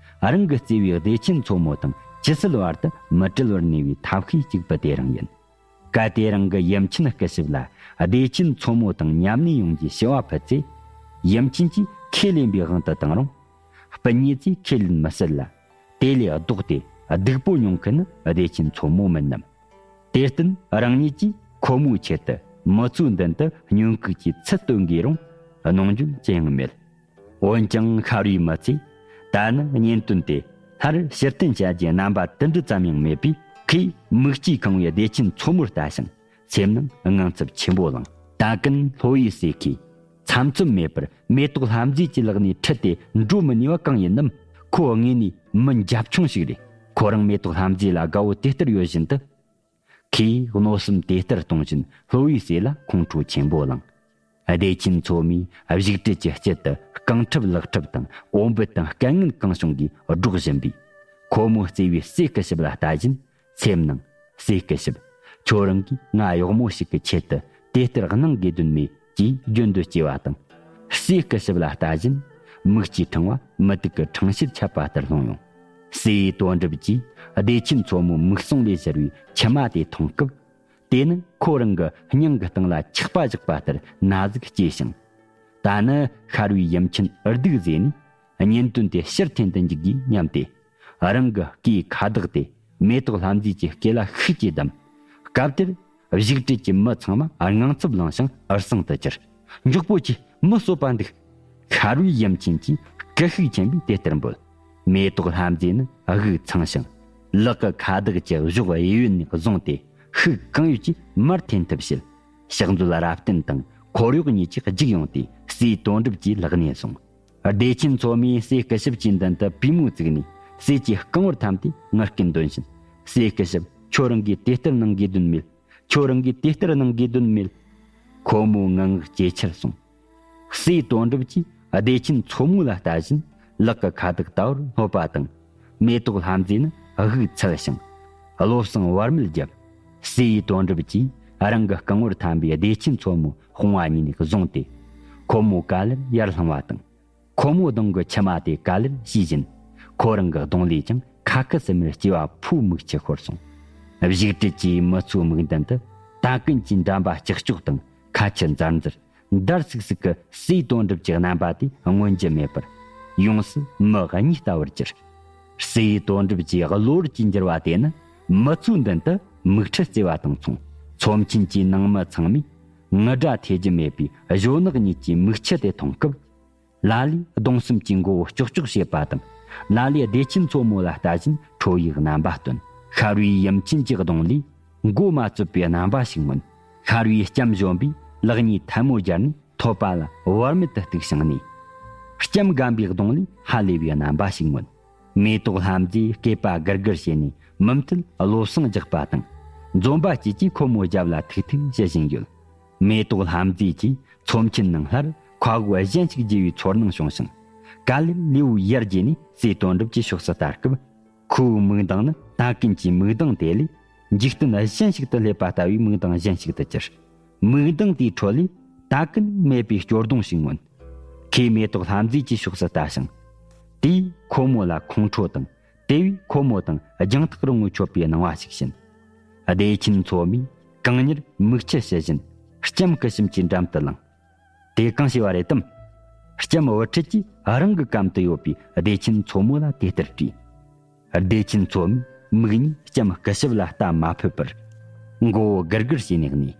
རང་གི་བརྩེ་བའི་བདེ་ཆེན་མཚོ་མོ་དང་ཇི་སྲིད་བར་དུ་མི་བྲལ་བར་གནས་པའི་ཐབས་ཤེས་གཅིག་པུ་དེ་རང་ཡིན། སྐབས་དེ་རང་གི་ཡུམ་ཆེན་སྐུ་ཞབས་ལ་བདེ་ཆེན་མཚོ་མོ་དང་མཉམ་གནས་ཡོང་རྒྱུའི་ཞུ་བ་ཕུལ་ཚེ། ཡུམ་ཆེན་གྱིས་ཁས་ལེན་པའི་དབང་དུ་བཏང་རུང་། སྤུན་གཉིས་ཀྱིས་ཁས་ལེན་མི་སྲིད་ལ། དེ་ལས་ལྡོག་སྟེ་སྡིག་པོ་མྱོང་མཁན་ནི་བདེ་ཆེན་མཚོ་མོ་མིན་ནམ། དེར་བརྟེན་རང་ཉིད་ཀྱིས་ཁོ་མོའི་ཆེད་དུ་མི་ཚོའི་མདུན་དུ་སྙུན་གུག་གི་ཚུལ་སྟོན་དགོས་རུང་གནོང་རྒྱུ་ཅི་ཡང་མེད། འོན་ཀྱང་ཤར་བའི་མི་ཚོས་ད་ནི་གཉེན་དོན་དེ་སླར་ཕྱིར་འཐེན་བྱ་རྒྱུའི་རྣམ་པ་དུད་འགྲོ་ཙམ་ཡང་མེད་པས། ཁོས་མིག་ལྕེས་ཁེངས་པའི་བདེ་ཆེན་མཚོ་མོར་ལྟ་ཞིང་སེམས་ནང་དངངས་འཚབ་ཆེན་པོ་ལངས། ད་གིན་ལྷོ་ཡི་སྲས་ཀྱིས་ཚམ་ཚོམ་མེད་པར་མེ་ཏོག་ལྷ་མཛེས་ཀྱི་ལག་ནས་ཁྲིད་དེ་འགྲོ་མི་ནུས་པ་གང་ཡིན་ནམ། ཁོ་དངོས་ནས་མི་འཇབ་ཆུང་ཞིག་རེད། ཁོ་རང་མེ་ཏོག་ལྷ་མཛེས་ལ་དགའ་བོ་དེ་ལྟར་ཡོད་བཞིན་དུ། ཁོས་གནོད་སེམས་དེ་ལྟར་གཏོང་བཞིན་ལྷོ་ཡི་སྲས་ལ་ཁོང་ཁྲོ་ཆེན་པོ་ལངས། བདེ་ཆེན་མཚོ་མོས་བཞུགས་ཁྲི་གི་དཀྱིལ་དུ་རྐང་ཁྲབ་ལག་ཁྲབ་དང་འོ་འབོད་དང་སྐད་ངན་གང་བྱུང་གིས་སྒྲོག་བཞིན་པས། ཁོ་མོའི་བརྩེ་བའི་སྲས་སྐུ་ཞབས་ལ་ལྟ་བཞིན་སེམས་ནང་། སྲས་སྐུ་ཞབས། ཁྱོད་རང་གིས་ང་གཡོག་མོ་ཞིག་གི་ཆེད་དུ་དེ་ལྟར་གནང་དགོས་དོན་མེད་ཅེས་རྒྱུན་དུ་སྐྱེ་བ་དང་། སྲས་སྐུ་ཞབས་ལ་ལྟ་བཞིན་མིག་ལྕེའི་ཕྲེང་བ་མུ་ཏིག་གི་ཕྲེང་ཕྱེད་ཆད་པ་ལྟར་ལྷུང་ཡོང་། སྲས་དོན་གྲུབ་ཀྱིས་བདེ་ཆེན་མཚོ་མོའི་མིག་ཟུང་ལས་ཤར་བའི་མཆི་མ་དེ་མཐོང་སྐབས། དེ་ནི་ཁོ་རང་གི་སྙིང་གི་སྟེང་ལ་ཆག་པ་བཞག་པ་ལྟར་ན་ཟུག་སྐྱེས་ཤིང་། ད་ནི་ཤར་བའི་ཡུམ་ཆེན་སྡུག་བཟོས་ནས་གཉེན་དོན་དེ་ཕྱིར་འཐེན་དུ་འཇུག་དགོས་སྙམ་སྟེ། རང་གི་སྐེའི་ཁ་བཏགས་དེ་མེ་ཏོག་ལྷ་མཛེས་ཀྱི་སྐེ་ལ་ཤུགས་ཀྱིས་བསྡམས། སྐབས་དེར་བཞུགས་ཁྲི་གི་མི་ཚང་མ་དངངས་འཚབ་ལངས་ཤིང་འུར་ཟིང་དུ་གྱུར། མགྱོགས་པོ་གྱིས། མི་གསོད་པ་འདུག་ཤར་བའི་ཡུམ་ཆེན་གྱིས་སྐུ་ཤུགས་ཆེན་པོས་དེ་ལྟར་འབོད། མེ་ཏོག་ལྷ་མཛེས་ནི་དབུགས་འཚངས་ཤིང་། ལག་གི་ཁ་བདག་གི་གཞོགས་གཡས་གཡོན་ནས་བཟུང་སྟེ་ཤུགས་གང་ཡོད་ཀྱིས་མར་འཐེན་ཐབས་བྱེད། ཕྱག་མཛོད་རབ་བརྟན་དང་འཁོར་གཡོག་གཉིས་ཀྱིས་རྒྱུག་ཡོང་སྟེ་སྲས་དོན་གྲུབ་ཀྱི་ལག་ནས་བཟུང་། བདེ་ཆེན་མཚོ་མོས་སྲས་སྐུ་ཞབས་ཀྱི་མདུན་དུ་པུས་མོ་བཙུགས་ནས་སྲས་ཀྱི་རྐང་བར་ཐམས་ཏེ་ངུ་སྐད་འདོན་བཞིན། སྲས་སྐུ་ཞབས། ཁྱོད་རང་གིས་དེ་ལྟར་གནང་དགོས་དོན་མེད། ཁྱོད་རང་གིས་དེ་ལྟར་གནང་དགོས་དོན་མེད། ཁོ་མོའི་ངང་ངག་ཇེ་ཆེར་སོང་། སྲས་དོན་གྲུབ་ཀྱིས་བདེ་ཆེན་མཚོ་མོ་ལ་ལྟ་བཞིན་ལག་གི་ཁ་བཏགས་ལྟ་བུར་སློབ་པ་དང་། མེ་ཏོག་ལྷ་མཛེས་ནི་དབུགས་འཚུབ་ཞིང་། བློ་བཟང་བར་མེད་བརྒྱབ། སྲས་དོན་གྲུབ་ཀྱིས་རང་གི་རྐང་བར་ཐམ་པའི་བདེ་ཆེན་མཚོ་མོ་དཔུང་བ་གཉིས་ནས་བཟུང་སྟེ། ཁོ་མོའི་ག་ལེར་ཡར་ལྷུང་བ་དང་། ཁོ་མོའི་གདོང་གི་མཆི་མ་དེ་ག་ལེར་ཞུས་བཞིན། ཁོ་རང་གི་གདོང་ལས་ཀྱང་ཁ་ཁུ་སིམ་མེར་སྐྱེ་བ་ཕོའི་མིག་ཆུ་ཤོར་སོང་། བཞུགས་ཁྲི་ཀྱི་མི་ཚོའི་མིག་མདུན་དུ་ད་ཀུན་གྱིས་འགྲམ་པ་ལྕགས་ཀྱོག་དང་ཁ་ཆུ་འཛར་འཛར། འདར་སིག་སིག་གི་སྲས་དོན་གྲུབ་ཀྱི་རྣམ་པ་དེ་མངོན་རྒྱུ་མེད་པར། ཡོངས་སུ་མི་གཉིད་ལྟ་བུར་གྱུར། སྲས་དོན་གྲུབ་ཀྱི་གློ་བུར་གྱི་འགྱུར་བ་དེ་ནི་མི་ཚོའི་མདུན་དུ་མིག་ཁྲི་བརྩེ་བ་དང་མཚུངས། མཚོ་མཆིན་གྱི་ནང་མི་ཚང་མས་ངུ་སྒྲ་ཐོས་རྒྱུ་མེད་པའི་གཞོན་ནུ་གཉིས་ཀྱི་མིག་ཆུ་དེ་མཐོང་སྐབས། ལ་ལས་གདུང་སེམས་ཀྱི་མགོ་བོ་ལྕོག་ལྕོག་བྱེད་པ་དང་། ལ་ལས་བདེ་ཆེན་མཚོ་མོ་ལ་ལྟ་བཞིན་ཁྲོ་ཡི་རྣམ་པ་སྟོན། ཤར་བའི་ཡུམ་ཆེན་གྱི་གདོང་ལས་མགོ་མ་བཙུགས་པའི་རྣམ་པ་ཞིག་མངོན། ཤར་བའི་ལྕམ་གཞོན་པས་ལག་གཉིས་ཐལ་མོ་སྦྱར་ནས་ཐོད་པ་ལ་བར་མེད་དུ་གཏུགས་བཞིན་གནས། ལྕམ་སྒམ་པོའི་གདོང་ལས་ཧ་ལས་པའི་རྣམ་པ་ཞིག་མངོན། མེ་ཏོག་ལྷ་མཛེས་སྐེད་པ་སྒུར་སྒུར་བྱས་ནས་མུ་མཐུད་བློ་བཟང་རྒྱག་པ་དང་། འཛོམས་པ་སྐྱིད་ཀྱིས་ཁོ་མོའི་རྒྱབ་ལ་ཐུག་ཐུག་བྱེད་བཞིན་ཡོད། མེ་ཏོག་ལྷ་མཛེས་ཀྱིས་མཚོ་མཆིན་ནང་སླར་ཁ་དབུགས་གཞན་ཞིག་རྒྱས་པའི་ཚོར་སྣང་བྱུང་ཞིང་། ག་ལེར་ལུས་པོ་ཡར་རྒྱས་ནས་སྲས་དོན་གྲུབ་ཀྱི་ཕྱོགས་སུ་ལྟ་སྐབས། ཁོའི་མིག་མདངས་ནི་ད་ཀུན་གྱི་མིག་མདངས་དེ་ལས་འཇིག་རྟེན་གཞན་ཞིག་ཏུ་སླེབས་པ་ལྟ་བུའི་མིག་མདངས་གཞན་ཞིག་ཏུ་གྱུར། མིག་མདངས་དེའི་ཁྲོད་ལས་ད་ཀུན་མེད་པའི་སྐྱོ་གདུང་ཞིག་མངོན། ཁོས་མེ་ཏོག་ལྷ་མཛེས་ཀྱི་ཕྱོགས་སུ་ལྟ་ཞིང་། དེས་ཁོ་མོ་ལ་ཁོང་ཁྲོ་དང་། དེ་བས་ཁོ་མོ་དང་རྒྱང་ཐག་རིང་བོ་མཆོད་པའི་སྣང་བ་ཞིག་བྱིན། བདེ་ཆེན་མཚོ་མོས་གང་མྱུར་མིག་ཆུ་ཕྱི་བཞིན་ལྕམ་སྐུ་ཞབས་ཀྱི་འགྲམ་དུ་ལངས། དེ་གང་བྱས་པ་རེད་དམ། ལྕམ་བུ་ཁྲིད་ཀྱིས་རང་གི་གམ་དུ་ཡོད་པའི་བདེ་ཆེན་མཚོ་མོ་ལ་དེ་ལྟར་དྲིས། བདེ་ཆེན་མཚོ་མོས་མིག་གཉིས་ལྕམ་སྐུ་ཞབས་ལ་ལྟ་མ་ཕོད་པར། མགོ་བོ་སྒུར་སྒུར་བྱས་ནས་གནས།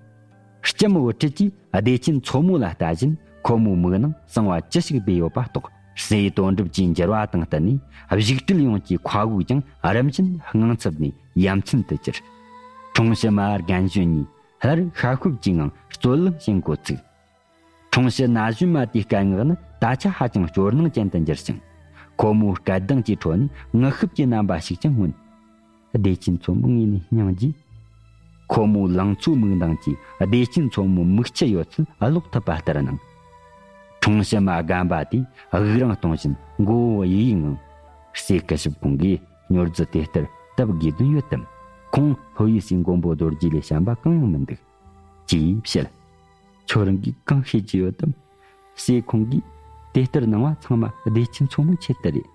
ལྕམ་བུ་ཁྲིད་ཀྱིས་བདེ་ཆེན་མཚོ་མོ་ལ་ལྟ་བཞིན་ཁོ་མོའི་མིག་ནང་གསང་བ་ཅི་ཞིག་སྦས་ཡོད་པ་རྟོགས། སྲས་དོན་གྲུབ་ཀྱི་འགྱུར་བ་དང་བསྟུན་ནས་བཞུགས་ཁྲིའི་ཡོངས་ཀྱི་མཁའ་དབུགས་ཀྱང་རིམ་བཞིན་དངངས་འཚབ་ནས་ཡ་མཚན་དུ་གྱུར། འཁྲུངས་ཕྱི་མ་རྒན་གཞོན་གཉིས་སླར་ཤ་ཤུབ་ཀྱི་ངང་རྩོད་གླེང་བྱེད་འགོ་ཚུགས། འཁྲུངས་ཕྱི་ན་གཞོན་མ་དེའི་སྐད་ངག་ནི་ད་ཆ་ཧ་ཅང་སྐྱོ་སྣང་ཅན་དུ་འགྱུར་ཞིང་། ཁོ་མོའི་སྐད་གདངས་ཀྱི་ཁྲོད་ནས་ངུ་ཤུབས་ཀྱི་རྣམ་པ་ཞིག་ཀྱང་མངོན། བདེ་ཆེན་མཚོ་མོ་ངོས་ནས་སྙིང་རྗེ། ཁོ་མོའི་ལང་ཚོའི་མིག་མདངས་ཀྱིས་བདེ་ཆེན་མཚོ་མོའི་མིག་ཆུ་ཡོད་ཚད་ཀློག་ཐུབ་པ་ལྟར་སྣང་། འཁྲུངས་ཕྱི་མ་རྒན་པ་དེས་དབུགས་རིང་གཏོང་བཞིན་མགོ་བོ་གཡས་གཡས་ངང་། སྲས་སྐུ་ཞབས་ཁོང་གིས་སྨྱོ་རྫུ་དེ་ལྟར་བཏབ་དགོས་དོན་ཡོད་དམ། ཁོང་ལྷོ་ཡི་སའི་མགོན་པོ་རྡོ་རྗེ་ལས་གཞན་པ་གང་ཡང་མི་འདུག་ཅེས་བཤད། ཁྱོད་རང་གིས་གང་ཤེས་ཀྱི་ཡོད་དམ། སྲས་ཁོང་གིས་དེ་ལྟར་གནང་བ་ཚང་མ་བདེ་ཆེན་མཚོ་མོའི་ཆེད་དུ་རེད།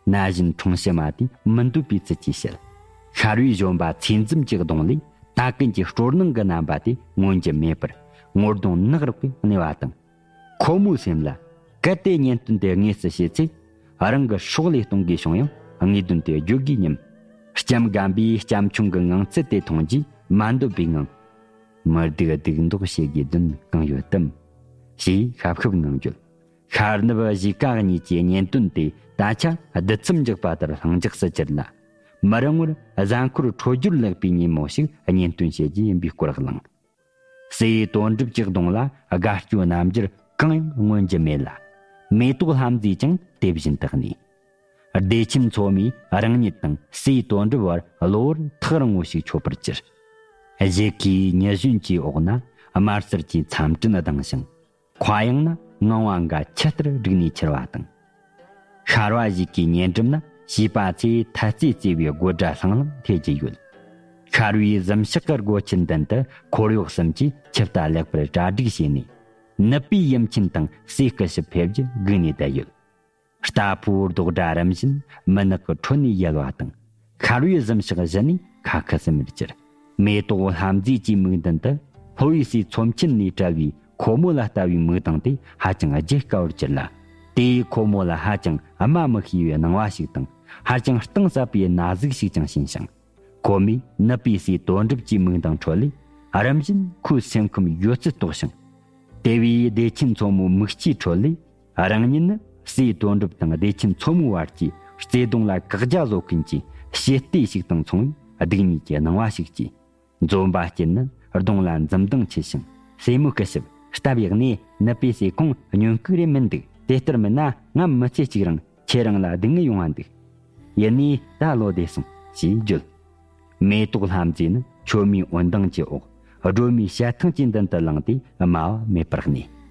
ན་གཞོན་འཁྲུངས་ཕྱི་མ་དེས་མི་འདོད་པའི་ཚུལ་གྱིས་བཤད། ཤར་བའི་གཞོན་པ་ཚེ་འཛོམས་ཀྱི་གདོང་ལས་ད་ཀུན་གྱི་སྤྲོ་སྣང་གི་རྣམ་པ་དེ་མངོན་གྱི་མེད་པར་ངོ་གདོང་ནག་རོག་གི་གནས་པ་དང་། ཁོ་མོའི་སེམས་ལ་གལ་ཏེ་གཉེན་སྟོན་དེ་དངོས་སུ་བྱས་ཚེ། རང་གི་སྲོག་ལས་གཏོང་དགོས་བྱུང་ཡང་དངོས་དོན་དེ་བརྗོད་དགོས་སྙམ། ལྕམ་སྒམ་པོས་ལྕམ་ཆུང་གི་ངང་ཚུལ་དེ་མཐོང་རྗེས་མ་འདོད་པའི་ངང་། མི་སྡུག་སྡུག་མདོག་བྱེད་དགོས་དོན་གང་ཡོད་དམ། ཞེས་ཤབ་ཤུབ་ངང་བརྗོད། ཤར་ནུབ་གཞིས་ཀ་གཉིས་ཀྱི་གཉེན་སྟོན་དེ་ད་ཆ་རྡུལ་ཚབ་འཇོག་པ་ལྟར་ལྷིང་འཇགས་སུ་གྱུར་ལ། མི་རིང་བར་གཟའ་འཁོར་འཕྲོད་སྦྱོར་ལེགས་པའི་ཉིན་མོ་ཞིག་གཉེན་སྟོན་བྱེད་རྒྱུ་ཡིན་པའི་སྐོར་གླེང་། སྲས་དོན་གྲུབ་ཀྱི་གདོང་ལ་དགའ་སྐྱོ་རྣམ་འགྱུར་གང་ཡང་མངོན་གྱི་མེད་ལ། མེ་ཏོག་ལྷ་མཛེས་ཀྱང་དེ་བཞིན་དུ་གནས། བདེ་ཆེན་མཚོ་མོས་རང་ཉིད་དང་སྲས་དོན་གྲུབ་བར་གློ་བུར་ཐག་རིང་བོ་ཞིག་ཆོད་པར་གྱུར། གཞིས་ཀའི་ཉི་གཞོན་གྱི་འོག་ན་དམར་སེར་གྱི་མཚམས་སྤྲིན་ལྡིང་ཞིང་། མཁའ་དབྱིངས་ན་ངང་བ་འགའ་ཆུ་ལྟར་བསྒྲིགས་ནས་འཁྱིལ་བ་དང་། ཤར་བ་གཞིས་ཀའི་ཉེ་འགྲམ་ན་བྱིས་པ་ཚོས་ཐལ་རྩེད་རྩེ་བའི་དགོད་སྒྲ་ལྷང་ལྷང་འཐེན་གྱི་ཡོད། ཤར་བའི་གཟིམ་ཤག་གི་སྒོ་ཆེན་མདུན་དུ་འཁོར་གཡོག་གསུམ་གྱིས་ཆིབས་རྟ་ལེགས་པར་གྲ་སྒྲིག་བྱས་ནས། ནུབ་པའི་ཡུམ་ཆེན་དང་སྲས་སྐུ་ཞབས་ཕེབས་རྒྱུ་སྒུག་ནས་བསྡད་ཡོད། རྟ་ཕོའི་རྡོག་སྒྲ་རིམ་བཞིན་མུན་ནག་གི་ཁྲོད་ནས་ཡལ་བ་དང་། ཤར་བའི་གཟིམ་ཤག་བཞི་ནས་ཁ་ཁུ་སིམ་མེར་གྱུར། མེ་ཏོག་ལྷ་མཛེས་ཀྱི་མིག་མདུན་དུ་ལྷོ་ཡི་སའི་མཚོ་མཆིན་ནས་བྲལ་བའི་ཁོ་མོ་ལ་ལྟ་བུའི་མིག་མདངས་དེ་ཧ་ཅང་བརྗེད་དཀའ་བར་གྱུར་ལ། དེས་ཁོ་མོ་ལ་ཧ་ཅང་སྨྲ་མི་ཤེས་པའི་སྣང་བ་ཞིག་དང་ཧ་ཅང་གཏིང་ཟབ་པའི་ན་ཟུག་ཞིག་ཀྱང་བྱིན་ཞིང་། ཁོ་མོས་ནུབ་པའི་སའི་དོན་གྲུབ་ཀྱི་མིག་མདངས་ཁྲོད་ལས་རིམ་བཞིན་ཁོའི་སེམས་ཁམས་ཡོད་ཚད་རྟོགས་ཤིང་། དེ་བས་བདེ་ཆེན་མཚོ་མོའི་མིག་ཆུའི་ཁྲོད་ལས། རང་ཉིད་ནི་སྲས་དོན་གྲུབ་དང་བདེ་ཆེན་མཚོ་མོའི་བར་གྱི་བརྩེ་དུང་ལ་བཀག་རྒྱ་བཟོ་མཁན་གྱི་ཞི་བདེ་ཞིག་དང་མཚུངས་པའི་སྡུག་ཉེས་ཀྱི་སྣང་བ་ཞིག་སྐྱེས། འཛོམས་པ་སྐྱིད་ནི་གདོང་ལ་འཛུམ་མདངས་ཆེ་ཞིང་སེན་མོ་སྐུ་ཞབས་སྟབས་ཡག་ནས་ནུབ་པའི་ཟས་གོང་སྨྱོན་ལྐུགས་རེ་མིན་འདུག་དེ་ལྟར་མིན་ན་ང་མི་ཚེ་གཅིག་རིང་ཁྱེད་རང་ལ་སྡུག་བསྔལ་ཡོང་བ་འདུག་ཡིན་ནའི་ད་བློ་བདེ་སོང་ཞེས་བརྗོད། མེ་ཏོག་ལྷ་མཛེས་ནི་མཆོད་མེའི་འོད་མདངས་ཀྱི་འོག་སྒྲོལ་མའི་ཞལ་ཐང་གི་མདུན་དུ་ལངས་ཏེ་སྨྲ་བ་མེད་པར་གནས།